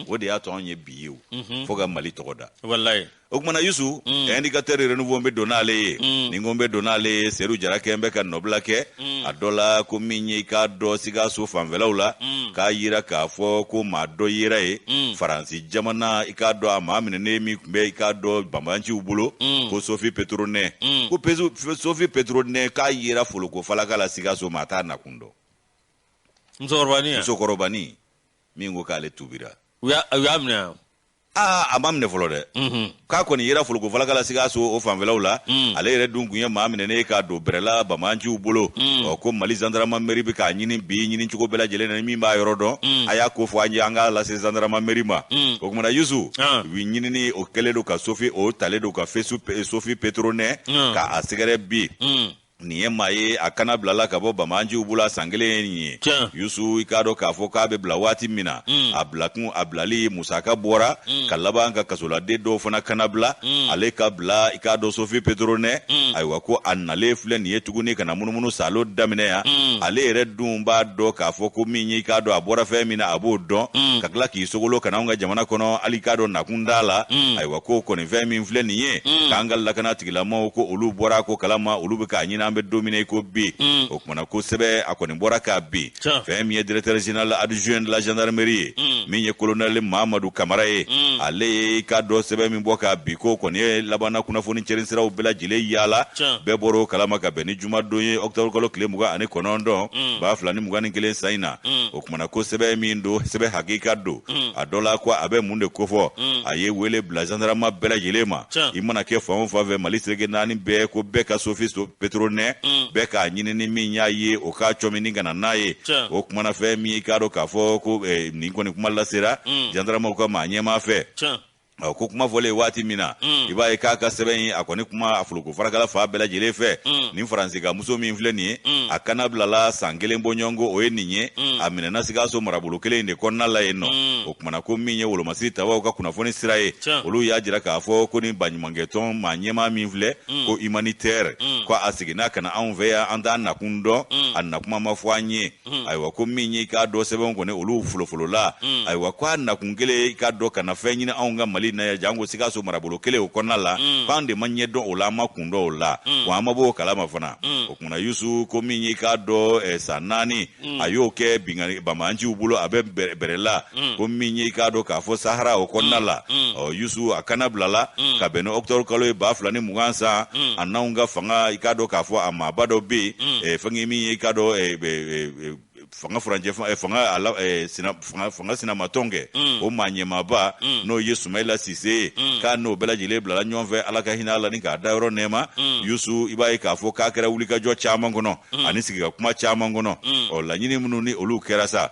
S1: o de y'a to anw ye bi ye o fo ka Mali tɔgɔ da
S2: walahi
S1: o kumana Yusu indicateur renouveau bɛ don n'ale ye ni ko bɛ don n'ale ye Sedu Jara kɛ bɛ ka nɔbila kɛ a dɔ la ko min ye i k'a dɔn Sikaso fanfɛlaw la k'a yira k'a fɔ ko maa dɔ yera ye Faransi jamana i k'a dɔn a maa minɛnen min tun bɛ i k'a dɔn banbaanciw bolo ko Sophie Pétronin ko Sophie Pétronin k'a yera foloko falaka la Sikaso maa t'a nakun dɔn musokɔrɔbanin min ko k'ale tubira
S2: u y'a minɛ
S1: aa a ma minɛ fɔlɔ dɛ k'a kɔni yera foloko falaka la Sikaso o fanfɛlaw la ale yɛrɛ dun kun ye maa minɛnen k'a don bɛrɛla banbaanciw bolo ɔ ko Mali gendarmerie bɛ k'a ɲini bi ɲini cogo bɛɛ lajɛlen na ni min b'a yɔrɔ dɔn a y'a ko fɔ an ye an k'a lase gendarmerie ma o kumana Yusu u ɲinini o kɛlen don ka Sophie o talen don ka Sophie Pétronin k'a sɛgɛrɛ bi. Nin ye maa ye, a kana bilala ka bɔ banbaanciw bolo a san kelen ye nin ye. Yusu, i k'a dɔn k'a fɔ k'a bɛ bila waati min na, a bilakun, a bilali musaka bɔra ka laban ka kasoladen dɔw fana kana bila. Ale ka bila, i k'a dɔn, Sofi Petronɛ, ayiwa, ko a nalen filɛ nin ye tuguni ka na munumunu salo daminɛ yan. Ale yɛrɛ dun b'a dɔn k'a fɔ ko min ye, i k'a dɔn, a bɔra fɛn min na, a b'o dɔn, ka tila k'i sogolo ka na anw ka jamana kɔnɔ, hali i k'a dɔn nakun t'a la. Ayiwa, ko kɔni fɛn min filɛ nin ye, k'an ka lakana tigilamaw ko olu bɔra ko kalama, olu bɛ k'a ɲini an bɛ don min na i ko bi. O kumana ko sɛbɛn a kɔni bɔra k'a bin. Fɛn min ye directeur général adjoint de la gendarmerie ye, min ye colonel Mahamadu Kamara ye, ale ye, i k'a dɔn, sɛbɛn min bɔ k'a bin, k'o kɔni ye labanna kunnafoni cɛrin siraw bɛɛ lajɛlen yaala, bɛɛ bɔra o kalama ka bɛn ni jumadon ye, octobre kalo tile 29, 2021 san in na. O kumana ko sɛbɛn min don, sɛbɛn hakika don. A dɔ la ko a bɛ mun de kofɔ? A ye wele bila gendarme bɛɛ lajɛlen ma, i mana kɛ fan o fan fɛ Mali seleke naani bɛɛ, ko bɛɛ ka Sofi Petronɛ, bɛɛ k'a ɲini, ni min y'a ye, o k'a cɔmini ka na n'a ye. O kumana fɛn min, i k'a dɔn k'a fɔ ko nin kɔni kuma lasera gendarmew ka maa ɲɛmaa fɛ. Ko kuma fɔlen waati min na, i b'a ye k'a ka sɛbɛn in, a kɔni kuma a foloko farakala fan bɛɛ lajɛlen fɛ. Nin Faransi ka muso min filɛ nin ye, a kana bilala san kelen bɔɲɔgɔnko, o ye nin ye, a minɛna Sikaso marabolo kelen in de kɔnɔna la yen nɔ. O kumana ko min ye wolomasiri tabaw ka kunnafoni sira ye, olu y'a jira k'a fɔ ko nin baɲumankɛtɔn maa ɲɛmaa min filɛ, ko humanitaire, ko a seginna ka na anw fɛ yan, an t'a nakun dɔn, a nakuma ma fɔ an ye. Ayiwa, ko min ye, i k'a dɔn, sɛbɛnw kɔni olu folofolola. Ayiwa, ko a nakun kelen, i k'a dɔn, ka na fɛn ɲini anw ka Mali na yan, janko Sikaso marabolo kelen o kɔnɔna la, k'an de ma ɲɛ dɔn o la, an ma kun dɔn o la, wa an ma b'o kalama fana. O kumana Yusu, ko min ye, i k'a dɔn, san 4 a y'o kɛ binkanni banbaanciw bolo, a bɛ bɛrɛ la, ko min ye, i k'a dɔn k'a fɔ Sahara o kɔnɔna la. Ɔ Yusu, a kana bilala ka bɛn ni octobre kalo ye 2020 san. A n'anw ka fanga, i k'a dɔn k'a fɔ a maaba dɔ bɛ yen, fɛn min ye, i k'a dɔn, fanga furancɛ fanga a la sina fanga sinamatɔn kɛ, o maa ɲɛmaaba, n'o ye Sumayila Sise ye, k'a n'o bɛɛ lajɛlen bilala ɲɔgɔn fɛ. Ala ka hinɛ a la ni k'a da yɔrɔ nɛɛma. Yusu, i b'a ye k'a fɔ k'a kɛra wulikajɔ caman kɔnɔ ani sigika kuma caman kɔnɔ. Ɔ laɲini minnu ni olu kɛra sa,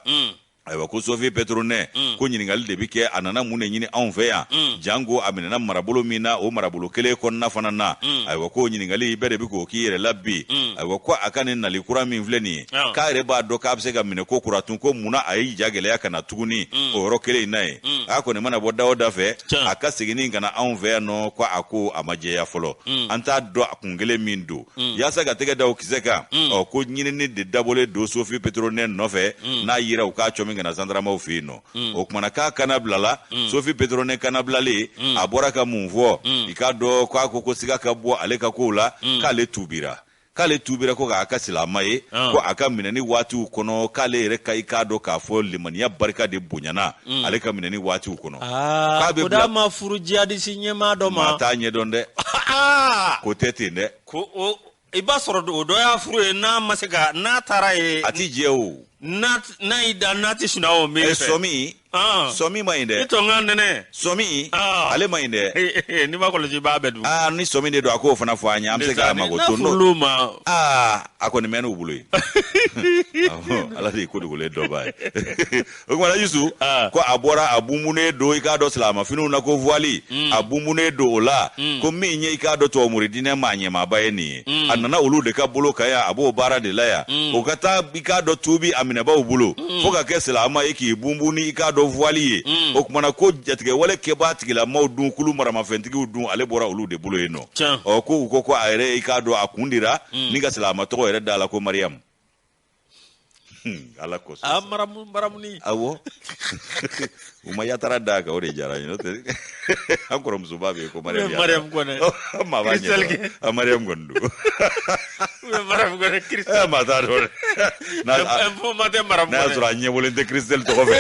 S1: ayiwa, ko Sofi Petronɛ, ko ɲininkali de bɛ kɛ, a nana mun de ɲini anw fɛ yan, janko a minɛna marabolo min na, o marabolo kelen kɔnɔna fana na? Ayiwa, ko ɲininkali bɛɛ de bɛ k'o k'i yɛrɛ la bi. Ayiwa, ko a ka nin nali kura min filɛ nin ye, k'a yɛrɛ b'a dɔn k'a bɛ se ka minɛ ko kura tun, ko munna a y'i ja gɛlɛya ka na tuguni o yɔrɔ kelen in na yen? A kɔni mana bɔ da o da fɛ, a ka seginni ka na anw fɛ yan nɔ, ko a ko a ma jɛya fɔlɔ, an t'a dɔn a kun kelen min don. Yaasa ka tɛgɛ da o kisɛ kan, ɔ ko ɲinini de dabɔlen don Sofi Petronɛ nɔfɛ, n'a yera u k'a cɔmi ka na zandaramaw fɛ yen nɔ. O kumana k'a kana bilala, Sofi Petronɛ kana bilalen, a bɔra ka mun fɔ? I k'a dɔn k'a ko ko siga ka bɔ ale ka kow la, k'ale tubira, k'ale tubira, ko k'a ka silama ye, ko a ka minɛni waatiw kɔnɔ, k'ale yɛrɛ ka, i k'a dɔn k'a fɔ, limaniya barika de bonyana ale ka minɛni waatiw kɔnɔ.
S2: K'a bɛ bila ma furu jihadisi ɲɛmaa dɔ ma.
S1: Maa t'a ɲɛdɔn dɛ, ko tɛ ten dɛ.
S2: Ko o, i b'a sɔrɔ o dɔ y'a furu ye, n'a ma se ka n'a taara ye.
S1: A ti jɛ o.
S2: N'a y'i da, n'a tɛ sunɔgɔ o miiri fɛ.
S1: Sɔmi, sɔmi ma ɲi dɛ.
S2: I tɔ n ka nɛnɛ.
S1: Sɔmi, ale ma ɲi
S2: dɛ. N'i ma kɔlɔsi, i b'a bɛɛ dun.
S1: Aa, ni sɔmi de don, a k'o fana fɔ an ye, an bɛ se k'a mago
S2: to. N'a furul'o ma.
S1: Aa, a kɔni mɛnn'u bolo yen. Ala de ye ko dogolen dɔnbaa ye. O kumana Yusu, ko a bɔra a bunbunnen don, i k'a dɔn, silamɛfiniw na, ko voile, a bunbunnen don o la, ko min ye, i k'a dɔn, tubabumori diinɛ maa ɲɛmaaba ye nin ye, a nana olu de ka bolo kan yan, a b'o baara de la yan. O ka taa, i k'a dɔn, tuubi a minɛbaw bolo fo ka kɛ silama ye, k'i bunbun ni, i k'a dɔn, voile ye. O kumana ko jatigɛwale kɛbaa tigilamaw dun, kulu maramafɛntigiw dun, ale bɔra olu de bolo yen nɔ. Ɔ ko u ko ko a yɛrɛ, i k'a dɔn, a kun dira ni ka silama tɔgɔ yɛrɛ d'a la ko Mariyamu. Ala kosɔn.
S2: A maramu maramuni.
S1: Awɔ, u ma yatara d'a kan, o de diyara n ye, n'o tɛ an kɔrɔmusoba bɛ yen ko Mariam.
S2: Mariam Kɔnɛ.
S1: Maa b'a ɲɛ dɔn, Mariam kɔni don.
S2: Mariam Kɔnɛ Christelle.
S1: Maa t'a dɔn dɛ.
S2: Informateur Mariam Kɔnɛ.
S1: N'a y'a sɔrɔ a ɲɛbɔlen tɛ Christelle tɔgɔ fɛ.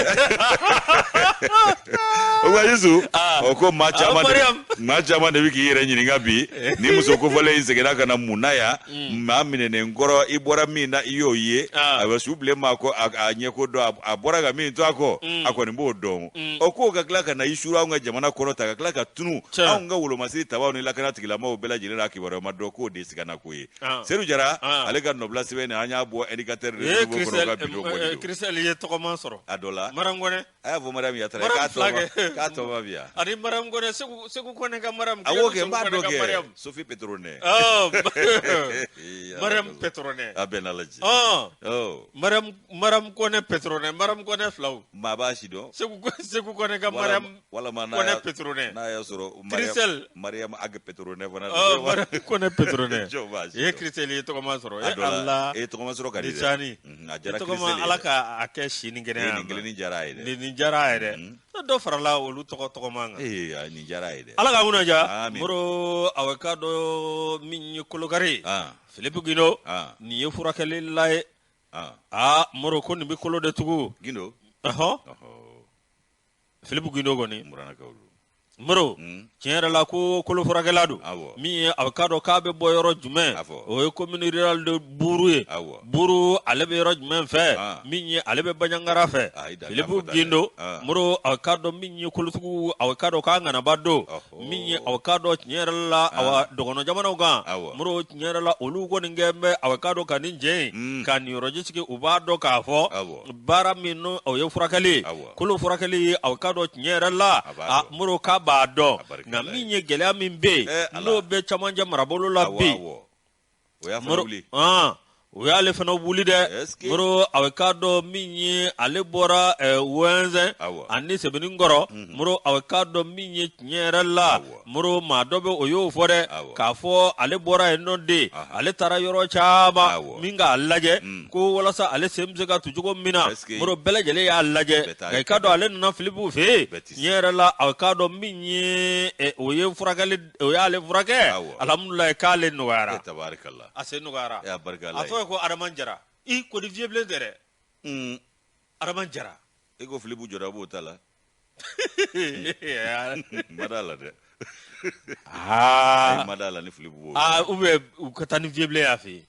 S1: O ko Yusu, o ko maa caman de maa caman de bɛ k'i yɛrɛ ɲininka bi, ni muso kofɔlen in seginna ka na mun na yan? Maa minɛnen kɔrɔ, i bɔra min na, i y'o ye. A bɛ su bilen. tɛ maa ko a ɲɛko dɔn, a bɔra ka min to a kɔ, a kɔni b'o dɔn. O k'o ka tila ka na i suuru anw ka jamana kɔnɔ ta, ka tila ka tunu anw ka wolomasiri tabaw ni lakana tigilamaaw bɛɛ lajɛlen na, kibaruya ma dɔn, k'o de ye sigana ko ye. Sedu Jara, ale ka nɔbila sɛbɛn nin, an y'a bɔ Indicateur de
S2: Nouveau kɔnɔ, ka bi don bɔli don. Christelle ye tɔgɔma sɔrɔ.
S1: A dɔ la.
S2: Mariam Kɔnɛ.
S1: A y'a fɔ Mariam Yatara ye k'a tɔ ma bi yan.
S2: Ani Mariam Kɔnɛ, Segu Kɔnɛ ka Mariam.
S1: Awɔ kɛ, n b'a dɔn kɛ. Sophie Pétronin.
S2: Mariam Pétronin.
S1: A bɛɛ n'Ala cɛ.
S2: Mariam Mariam Kɔnɛ Pétronin, Mariam Kɔnɛ filaw.
S1: Maa b'a si dɔn.
S2: Segu Kɔnɛ ka Mariam
S1: walama
S2: Kɔnɛ Pétronin.
S1: N'a y'a sɔrɔ
S2: Christelle
S1: Mariam Ag Pétronin fana.
S2: Mariam Kɔnɛ Pétronin. E Christelle ye tɔgɔma sɔrɔ.
S1: E Ala. E tɔgɔma sɔrɔ ka di dɛ.
S2: Sani.
S1: A diyara Christelle ye.
S2: Ala ka a kɛ si ni kɛnɛya.
S1: Nin kelen diyara a ye
S2: dɛ. Nin diyara a ye dɛ. Dɔ farala olu tɔgɔ tɔgɔma kan.
S1: Ee nin diyara a ye dɛ.
S2: Ala ka kunna diya. Moro aw k'a dɔn min ye kolokari. Philippe Gindo. Nin ye furakɛlila ye. Aa Moro ko nin bɛ kolo de tugu.
S1: Gindo.
S2: Ɔhɔn. Philippe Gindo kɔni. Moro tiɲɛ yɛrɛ la ko kolo furakɛla don. Min ye a k'a dɔn k'a bɛ bɔ yɔrɔ jumɛn, o ye commune rurale de Buru ye. Buru ale bɛ yɔrɔ jumɛn fɛ, min ye ale bɛ Banjagara fɛ. Philippe Gindo Moro a k'a dɔn min ye kolotugu, a k'a dɔn k'a ŋanaba don. Min ye aw k'a dɔn tiɲɛ yɛrɛ la awa dɔgɔnɔ jamanaw kan, Moro tiɲɛ yɛrɛ la olu kɔni kɛ bɛ aw k'a dɔn ka nin jɛ in ka nin yɔrɔji sigi, u b'a dɔn k'a fɔ baara min n'o o ye furakɛli kolo furakɛli ye, aw k'a dɔn tiɲɛ yɛrɛ la a Moro k'a b'a dɔn. Nka min ye gɛlɛya min bɛ yen n'o bɛ camancɛ marabolo la bi, o y'ale fana wuli dɛ. Moro a k'a dɔn min ye ale bɔra Wɛnzɛn ani Sebeninkɔrɔ. Moro a k'a dɔn min ye tiɲɛ yɛrɛ la, Moro maa dɔ bɛ o y'o fɔ dɛ, k'a fɔ ale bɔra yen nɔ de, ale taara yɔrɔ caman min k'a lajɛ ko walasa ale sen bɛ se ka tu cogo min na. Moro bɛɛ lajɛlen y'a lajɛ, nka i k'a dɔn ale nana Philippe fɛ yen, tiɲɛ yɛrɛ la a k'a dɔn min ye o ye furakɛli, o y'ale furakɛ, alhamdulilayi k'ale nɔgɔyara. A sen nɔgɔyara. A tɔgɔ ye ko Adama Jara. I ko ni vieux bilen tɛ dɛ. Adama Jara.
S1: E ko Philippe jɔda b'o ta la. Ma da la dɛ.
S2: Aa.
S1: Ma da la ni Philippe b'o.
S2: Aa ou bien u ka taa ni vieux bilen y'a fɛ yen.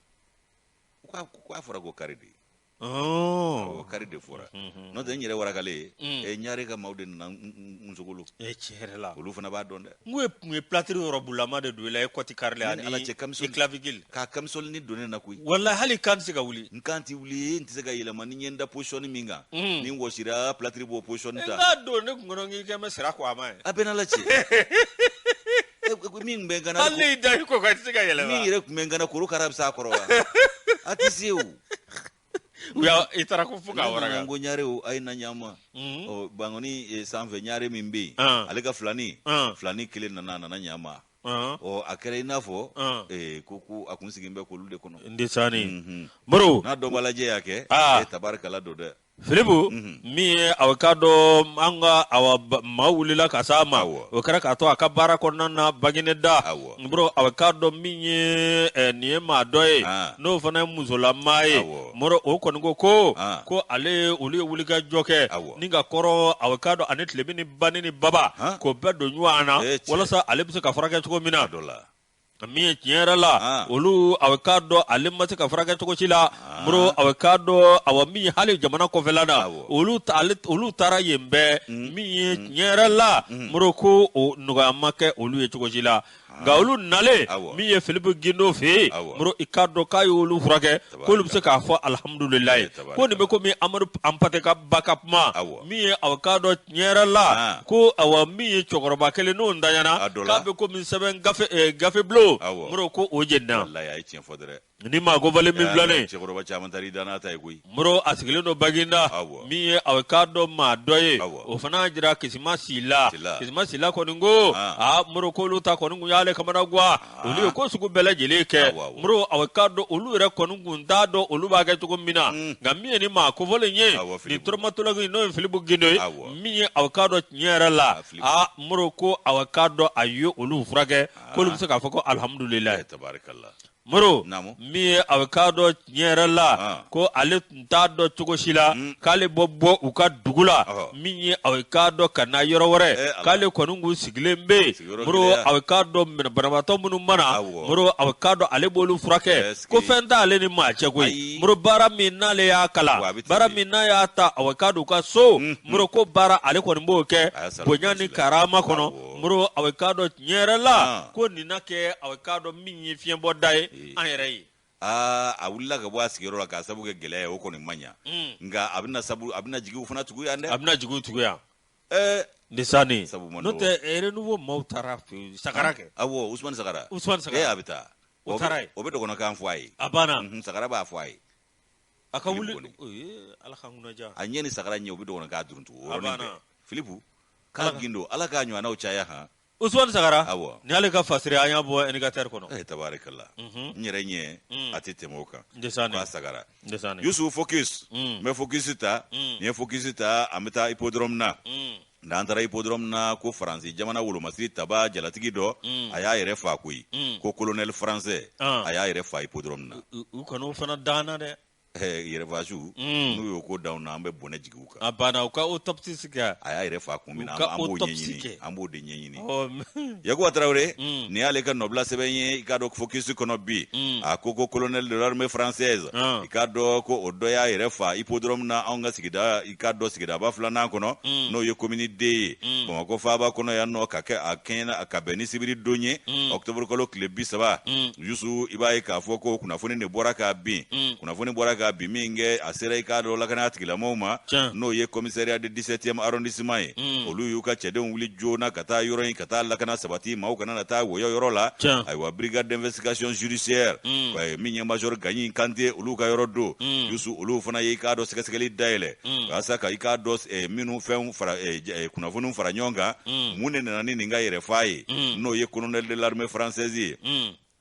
S1: K'a fɔra ko kari de. Awɔ, kari de fɔra. N'o tɛ n yɛrɛ warakale ye, ɲare ka maaw de nana n sogolo.
S2: Tiɲɛ yɛrɛ la.
S1: Olu fana b'a dɔn dɛ.
S2: N ko e tun ye plâtre yɔrɔ bulama de don i la, e côte kari la
S1: ani Ala cɛ camisole
S2: clavicule.
S1: K'a camisole ni don ne na koyi.
S2: Walahi hali kan tɛ se ka wuli.
S1: N kan tɛ wuli, n tɛ se ka yɛlɛma ni n ye n da position min kan. Ni n wɔsira plâtre b'o position ta.
S2: N k'a don ne kun kɔnɔ k'i kɛ n bɛ sira ko a ma ye.
S1: A bɛ n'Ala cɛ. Min bɛ n kan na.
S2: Hali n'i da i kɔ kan i tɛ se ka yɛlɛma.
S1: Min yɛrɛ tun bɛ n kan na, korokara bɛ s'a kɔrɔ wa? A tɛ se o.
S2: I taara ko fo k'a waraka.
S1: N ko ɲare o, a ye na ɲa ma. Ɔ Bankɔni sanfɛ ɲare min bɛ yen, ale ka filani, filani kelen nana, a nana ɲa ma. Ɔ a kɛra i n'a fɔ ko a kun sigilen bɛ k'olu de kɔnɔ.
S2: Ndesani. Moro.
S1: N'a dɔn balajɛ y'a kɛ, tabarikala don dɛ.
S2: Philippe min ye a k'a dɔn an ka awa maa wulila ka s'a ma, o kɛra k'a to a ka baara kɔnɔna na Bagineda. Moro a k'a dɔn min ye nin ye maa dɔ ye n'o fana ye musolamaa ye. Moro o kɔni ko ko ale olu ye wulikajɔ kɛ ni ka kɔrɔ a k'a dɔn ani tilebin ni bani ni baba k'o bɛɛ don ɲɔgɔn na walasa ale bɛ se ka furakɛ cogo min na. Min ye tiɲɛ yɛrɛ la, olu a k'a dɔn ale ma se ka furakɛ cogo si la. Moro a k'a dɔn awa min ye hali jamana kɔfɛla na, olu taara yen bɛɛ. Min ye tiɲɛ yɛrɛ la, Moro ko o nɔgɔya ma kɛ olu ye cogo si la. Nka olu nalen min ye Philippe Gindo fɛ yen, Moro i k'a dɔn k'a y'olu furakɛ, k'olu bɛ se k'a fɔ alihamudulilayi. Ko nin bɛ komi Amadu Anpate ka ba ka kuma, min ye a k'a dɔn tiɲɛ yɛrɛ la, ko awa min ye cɛkɔrɔba kelen n'o ntanyana, k'a bɛ komi sɛbɛn gafe gafe bulon, Moro ko o jenina.
S1: Walayi a ye tiɲɛ fɔ dɛrɛ.
S2: Ni maa ko fɔlen min filɛ nin ye.
S1: Cɛkɔrɔba caman taara i da n'a ta ye koyi.
S2: Moro a sigilen don Baginda, min ye a k'a dɔn maa dɔ ye, o fana y'a jira Kisima Sila. Kisima Sila kɔni ko, aa Moro k'olu ta kɔni kun y'ale kamana gan, olu ye ko sugu bɛɛ lajɛlen kɛ. Moro a k'a dɔn olu yɛrɛ kɔni kun t'a dɔn olu b'a kɛ cogo min na, nka min ye ni maa kofɔlen ye, nin traumatologue n'o ye Philippe Gindo ye, min ye a k'a dɔn tiɲɛ yɛrɛ la, aa Moro ko a k'a dɔn a ye olu furakɛ, k'olu bɛ se k'a fɔ ko alihamudulilayi. Moro min ye a bɛ k'a dɔn tiɲɛ yɛrɛ la ah. ko ale tun t'a dɔn cogo si la hmm. k'ale bɔ bɔ u ka dugu la min ye a bɛ k'a dɔn ka na yɔrɔ wɛrɛ eh, k'ale kɔni kun sigilen bɛ yen Moro a bɛ k'a dɔn minɛ banabaatɔ minnu mana Moro a bɛ k'a dɔn ale b'olu furakɛ ko fɛn t'ale ni maa cɛ koyi Moro baara min n'ale y'a kalan baara min n'a y'a ta a bɛ k'a dɔn u ka so hmm, hmm. Moro ko baara ale kɔni b'o kɛ bonya ni karama kɔnɔ Moro a bɛ k'a dɔn tiɲɛ yɛrɛ la ah. ko nin na kɛ a bɛ k'a dɔn min ye fiɲɛbɔda ye an yɛrɛ ye
S1: aa a wulila ka bɔ a sigiyɔrɔ la k'a sabu kɛ gɛlɛya ye o kɔni man ɲa hmm. nka a bɛna sabu a bɛna jigiw fana tugu yan dɛ
S2: a bɛna jigiw tugu yan ɛɛ Ndesani n'o tɛ renouveau maaw taara Sagara kɛ
S1: awɔ Usumani Sagara
S2: Usumani Sagara
S1: ee a bɛ taa
S2: o taara yen
S1: o bɛ dɔgɔnɔkan fɔ a ye
S2: a banna
S1: Sagara b'a fɔ a ye
S2: a ka wuli Ala k'an kunna diya
S1: a ɲɛ ni Sagara ɲɛ u bɛ dɔgɔnɔkan duruntugu o yɔrɔnin bɛɛ Filipu k'a gindo Ala k'a ɲɔgɔnnaw caya han
S2: Usumani Sagara awɔ ni ale ka fasiri an y'a bɔ indicateur kɔnɔ
S1: eh tabarikala mhm. n yɛrɛ ɲɛ mm. a tɛ tɛmɛ o kan
S2: Ndesani
S1: k'a Sagara Ndesani Yusu focus mm. n bɛ focus ta mm. ni ye focus ta an bɛ taa hippodrome na n'an taara hippodrome na ko Faransi jamana wolomasiri taba jalatigi dɔ a y'a yɛrɛ fa koyi ko colonel français ah. a y'a yɛrɛ fa hippodrome na
S2: u kan'o fana d'an na dɛ
S1: yɛrɛfasu n'u y'o ko d'anw na an bɛ bɔnɛ jigin u kan
S2: a banna u ka autopsie kɛ
S1: a y'a yɛrɛ fa kun min na an b'o ɲɛɲini an b'o de ɲɛɲini Yakuba Tarawele nin y'ale ka nɔbila sɛbɛn ye i k'a dɔn focus kɔnɔ bi a ko ko colonel de l'armée française i k'a dɔn ko o dɔ y'a yɛrɛ fa hippodrome na anw ka sigida i k'a dɔn sigidaba filanan kɔnɔ n'o ye commune D ye Bamakɔ faaba kɔnɔ yan nɔ ka kɛ a kɛɲɛna ka bɛn ni sibiri don ye octobre kalo tile 30 Yusu i b'a ye k'a fɔ ko kunnafoni de bɔra ka bin kunnafoni bɔra ka bin min kɛ a sera i k'a dɔn lakana tigilamɔgɔw ma n'o ye commissariat de 17e arrondissement ye olu y'u ka cɛdenw wuli joona ka taa yɔrɔ in ka taa lakana sabati maaw kana na taa wɔyɔ yɔrɔ la ayiwa brigade d'investigation judiciaire min ye major Gaɲi Kante olu ka yɔrɔ don Yusu olu fana ye i k'a dɔn sɛgɛsɛgɛli dayɛlɛ walasa ka i k'a dɔn minnu fɛnw fara kunnafoniw fara ɲɔgɔn kan mun de nana ni nin ka yɛrɛfa ye n'o ye colonel de l'armée française ye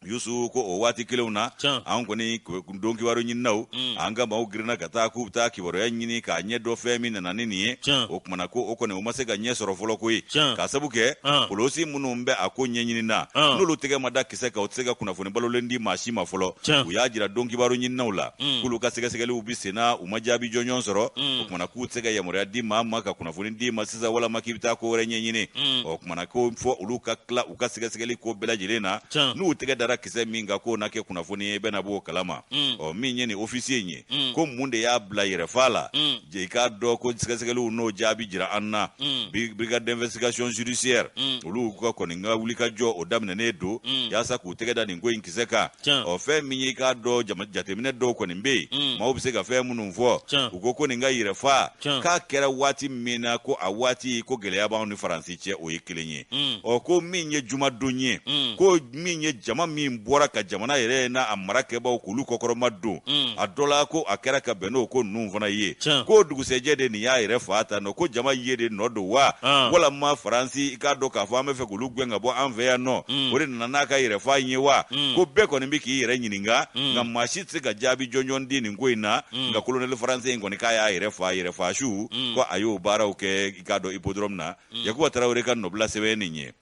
S1: Yusu ko o waati kelenw na an kɔni don kibaru ɲininaw an ka maaw girinna ka taa k'u bɛ taa kibaruya ɲini k'a ɲɛ dɔn fɛn min nana ni nin ye o kumana ko o kɔni o ma se ka ɲɛ sɔrɔ fɔlɔ koyi k'a sabu kɛ polosi minnu bɛ a ko ɲɛɲini na n'olu tɛgɛ ma da kisɛ kan u tɛ se ka kunnafoni balolen di maa si ma fɔlɔ u y'a jira don kibaru ɲininaw la k'olu ka sɛgɛsɛgɛliw bɛ senna u ma jaabi jɔnjɔn sɔrɔ o kumana k'u tɛ se ka yamaruya di maa ma ka kunnafoni d'i ma sisan walama k'i bɛ taa ko wɛrɛ ɲɛɲini o kumana ko fɔ olu ka tila u ka sɛgɛsɛgɛli ko bɛɛ lajɛlen na n'u tɛgɛ dara kisɛ min kan k'o na kɛ kunnafoni ye bɛɛ na b'o kalama ɔ min ye nin ofisiye in ye ko mun de y'a bila yɛrɛfa la i k'a dɔn ko sɛgɛsɛgɛliw n'o jaabi jira an na brigade d'investigation judiciaire olu ka kɔni ka wulikajɔ o daminɛnen don yaasa k'u tɛgɛ da nin ko in kisɛ kan ɔ fɛn min ye i k'a dɔn jateminɛ dɔw kɔni bɛ yen maaw bɛ se ka fɛn minnu fɔ u ko ko nin ka yɛrɛfa k'a kɛra waati min na ko a waati ko gɛlɛya b'anw ni Faransi cɛ o ye kelen ye ɔ ko min ye jumadon ye ko min ye jama min bɔra ka jamana yɛrɛ n'a a marakɛbaw k'olu kɔkɔrɔma don a dɔ la ko a kɛra ka bɛn n'o ko ninnu fana ye k'o dugusɛjɛ de nin y'a yɛrɛ fa ta nɔ ko jama ye de nɔ don wa walama Faransi i k'a dɔn k'a fɔ an bɛ fɛ k'olu gɛn ka bɔ an fɛ yan nɔ o de nana n'a ka yɛrɛfa ye wa ko bɛɛ kɔni bɛ k'i yɛrɛ ɲininka nka maa si tɛ se ka jaabi jɔnjɔn di nin ko in na nka colonel français in kɔni k'a y'a yɛrɛ fa yɛrɛfa su ko a y'o baaraw kɛ i k'a dɔn hippodrome na Yakuba Tarawele ka nɔbila sɛbɛn nin ye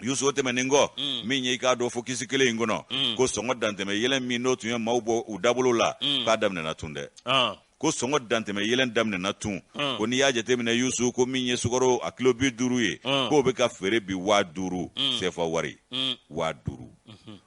S1: Yusu o tɛmɛnen kɔ min ye i k'a dɔn focus kelen in kɔnɔ ko sɔngɔ dantɛmɛ yɛlɛn min n'o tun ye maaw bɔ u dabolo la k'a daminɛna tun dɛ ko sɔngɔ dantɛmɛ yɛlɛn daminɛna tun ko n'i y'a jateminɛ Yusu ko min ye sukaro a kilo 50 ye k'o bɛ ka feere bi 5000 sefa wari 5000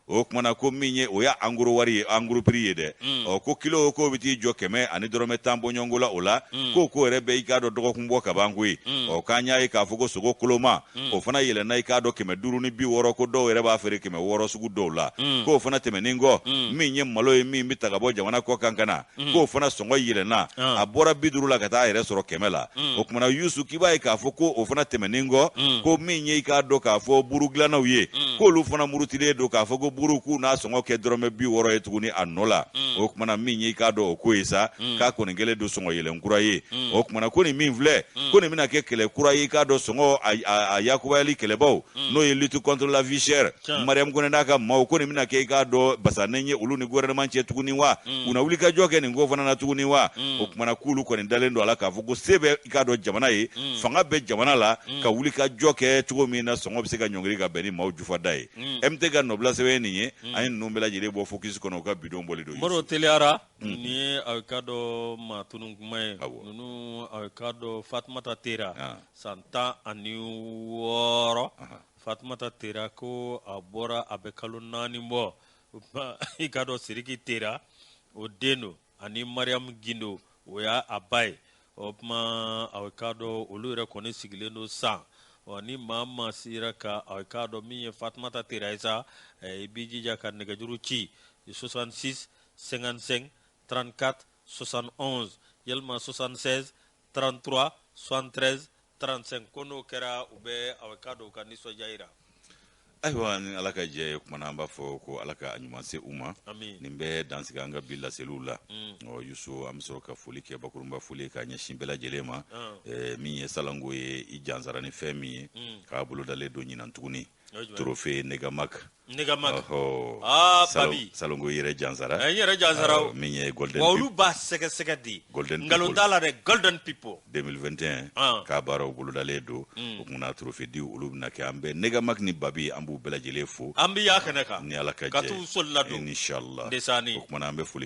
S1: o kuma na ko min ye o y'a en gros wari ye en gros prix ye dɛ ɔ ko kilo k'o bɛ t'i jɔ 110 bɔɲɔgɔnko la o la k'o ko yɛrɛ bɛ i k'a dɔn dɔgɔkun bɔ kaban koyi ɔ k'an y'a ye k'a fɔ ko sogo koloma o fana yɛlɛnna i k'a dɔn 560 ko dɔw yɛrɛ b'a feere 600 sugu dɔw la k'o fana tɛmɛnen kɔ min ye malo ye min bɛ ta ka bɔ jamana kɔ kan ka na k'o fana sɔngɔ yɛlɛnna a bɔra 50 la ka taa yɛrɛ sɔrɔ 100 la o kuma na Yusu k'i b'a ye k'a fɔ ko o fana tɛmɛnen kɔ ko min ye i k'a dɔn k'a fɔ buru dilannaw ye k'olu fana murutilen don k'a fɔ ko buru k'u n'a sɔngɔ kɛ dɔrɔmɛ 60 ye tuguni a nɔ la o kuma na min ye i k'a dɔn o ko ye sa k'a kɔni kɛlen don sɔngɔ yɛlɛn kura ye o kuma na ko nin min filɛ ko nin bɛna kɛ kɛlɛ kura ye i k'a dɔn sɔngɔ a yakubayali kɛlɛbaw n'o ye lutte contre la vie chère Mariam Kone n'a ka maaw ko nin bɛna kɛ i k'a dɔn basanen ye olu ni gouvernement cɛ tuguni wa u na wuli ka jɔ kɛ nin ko fana na tuguni wa o kuma na k'olu kɔni dalen don a la k'a fɔ ko se bɛ i k'a dɔn jamana ye fanga bɛ jamana la ka wuli ka jɔ kɛ cogo min na sɔngɔ bɛ se ka ɲɔngiri ka bɛn ni maaw jufada ye MT ka nɔbila sɛbɛn nin nin ye, an ye ninnu bɛɛ lajɛlen bɔ focus kɔnɔ, u ka bidon bɔli don.
S2: Moro, teliyara, nin ye aw ka dɔn maa tunu kuma ye. Ninnu, aw ka dɔn, Fatumata Tera, san 16, Fatumata Tera ko a bɔra, a bɛ kalo 4 bɔ. I ka dɔn, Siriki Tera, o den don, ani Mariam Gindo, o y'a a ba ye. O tuma, aw ka dɔn, olu yɛrɛ kɔni sigilen don san. Ɔ, ni maa maa sera ka, aw k'a dɔn, min ye Fatumata Tera ye sa, i b'i jija ka nɛgɛjuru ci 66 55 34 71, yalima 76 33 73 35. Ko n'o kɛra, u bɛ, aw k'a dɔn, u ka nisɔndiya yira.
S1: Ayiwa, ni Ala ka jɛ ye, kumana an b'a fɔ ko Ala ka a ɲuman se u ma. Nin bɛ dansigi an ka bi laseliw la. Ɔ Yusu, an bɛ sɔrɔ ka foli kɛ, bakurunba foli ka ɲɛsin bɛɛ lajɛlen ma. Min ye salango ye, i jansara ni fɛn min ye k'a bolo dalen don ɲinan tuguni, trophée Negamak.
S2: Negamak. Ah, babi.
S1: Salongo yɛrɛ jansara.
S2: N yɛrɛ jansara.
S1: Min ye Golden.
S2: Wa olu b'a sɛgɛsɛgɛ de.
S1: Golden.
S2: Nkalon t'a la dɛ, Golden People.
S1: 2021 k'a baaraw bolodalen don. O kumana, trophée di olu bɛna kɛ. An bɛ Negamak ni Babi, an b'u bɛɛ lajɛlen fo.
S2: An bɛ y'a kɛnɛ kan.
S1: Ni Ala ka
S2: jɛ, ka t'u soli ladon.
S1: Inshallah.
S2: Ndesani.
S1: O kumana, an bɛ foli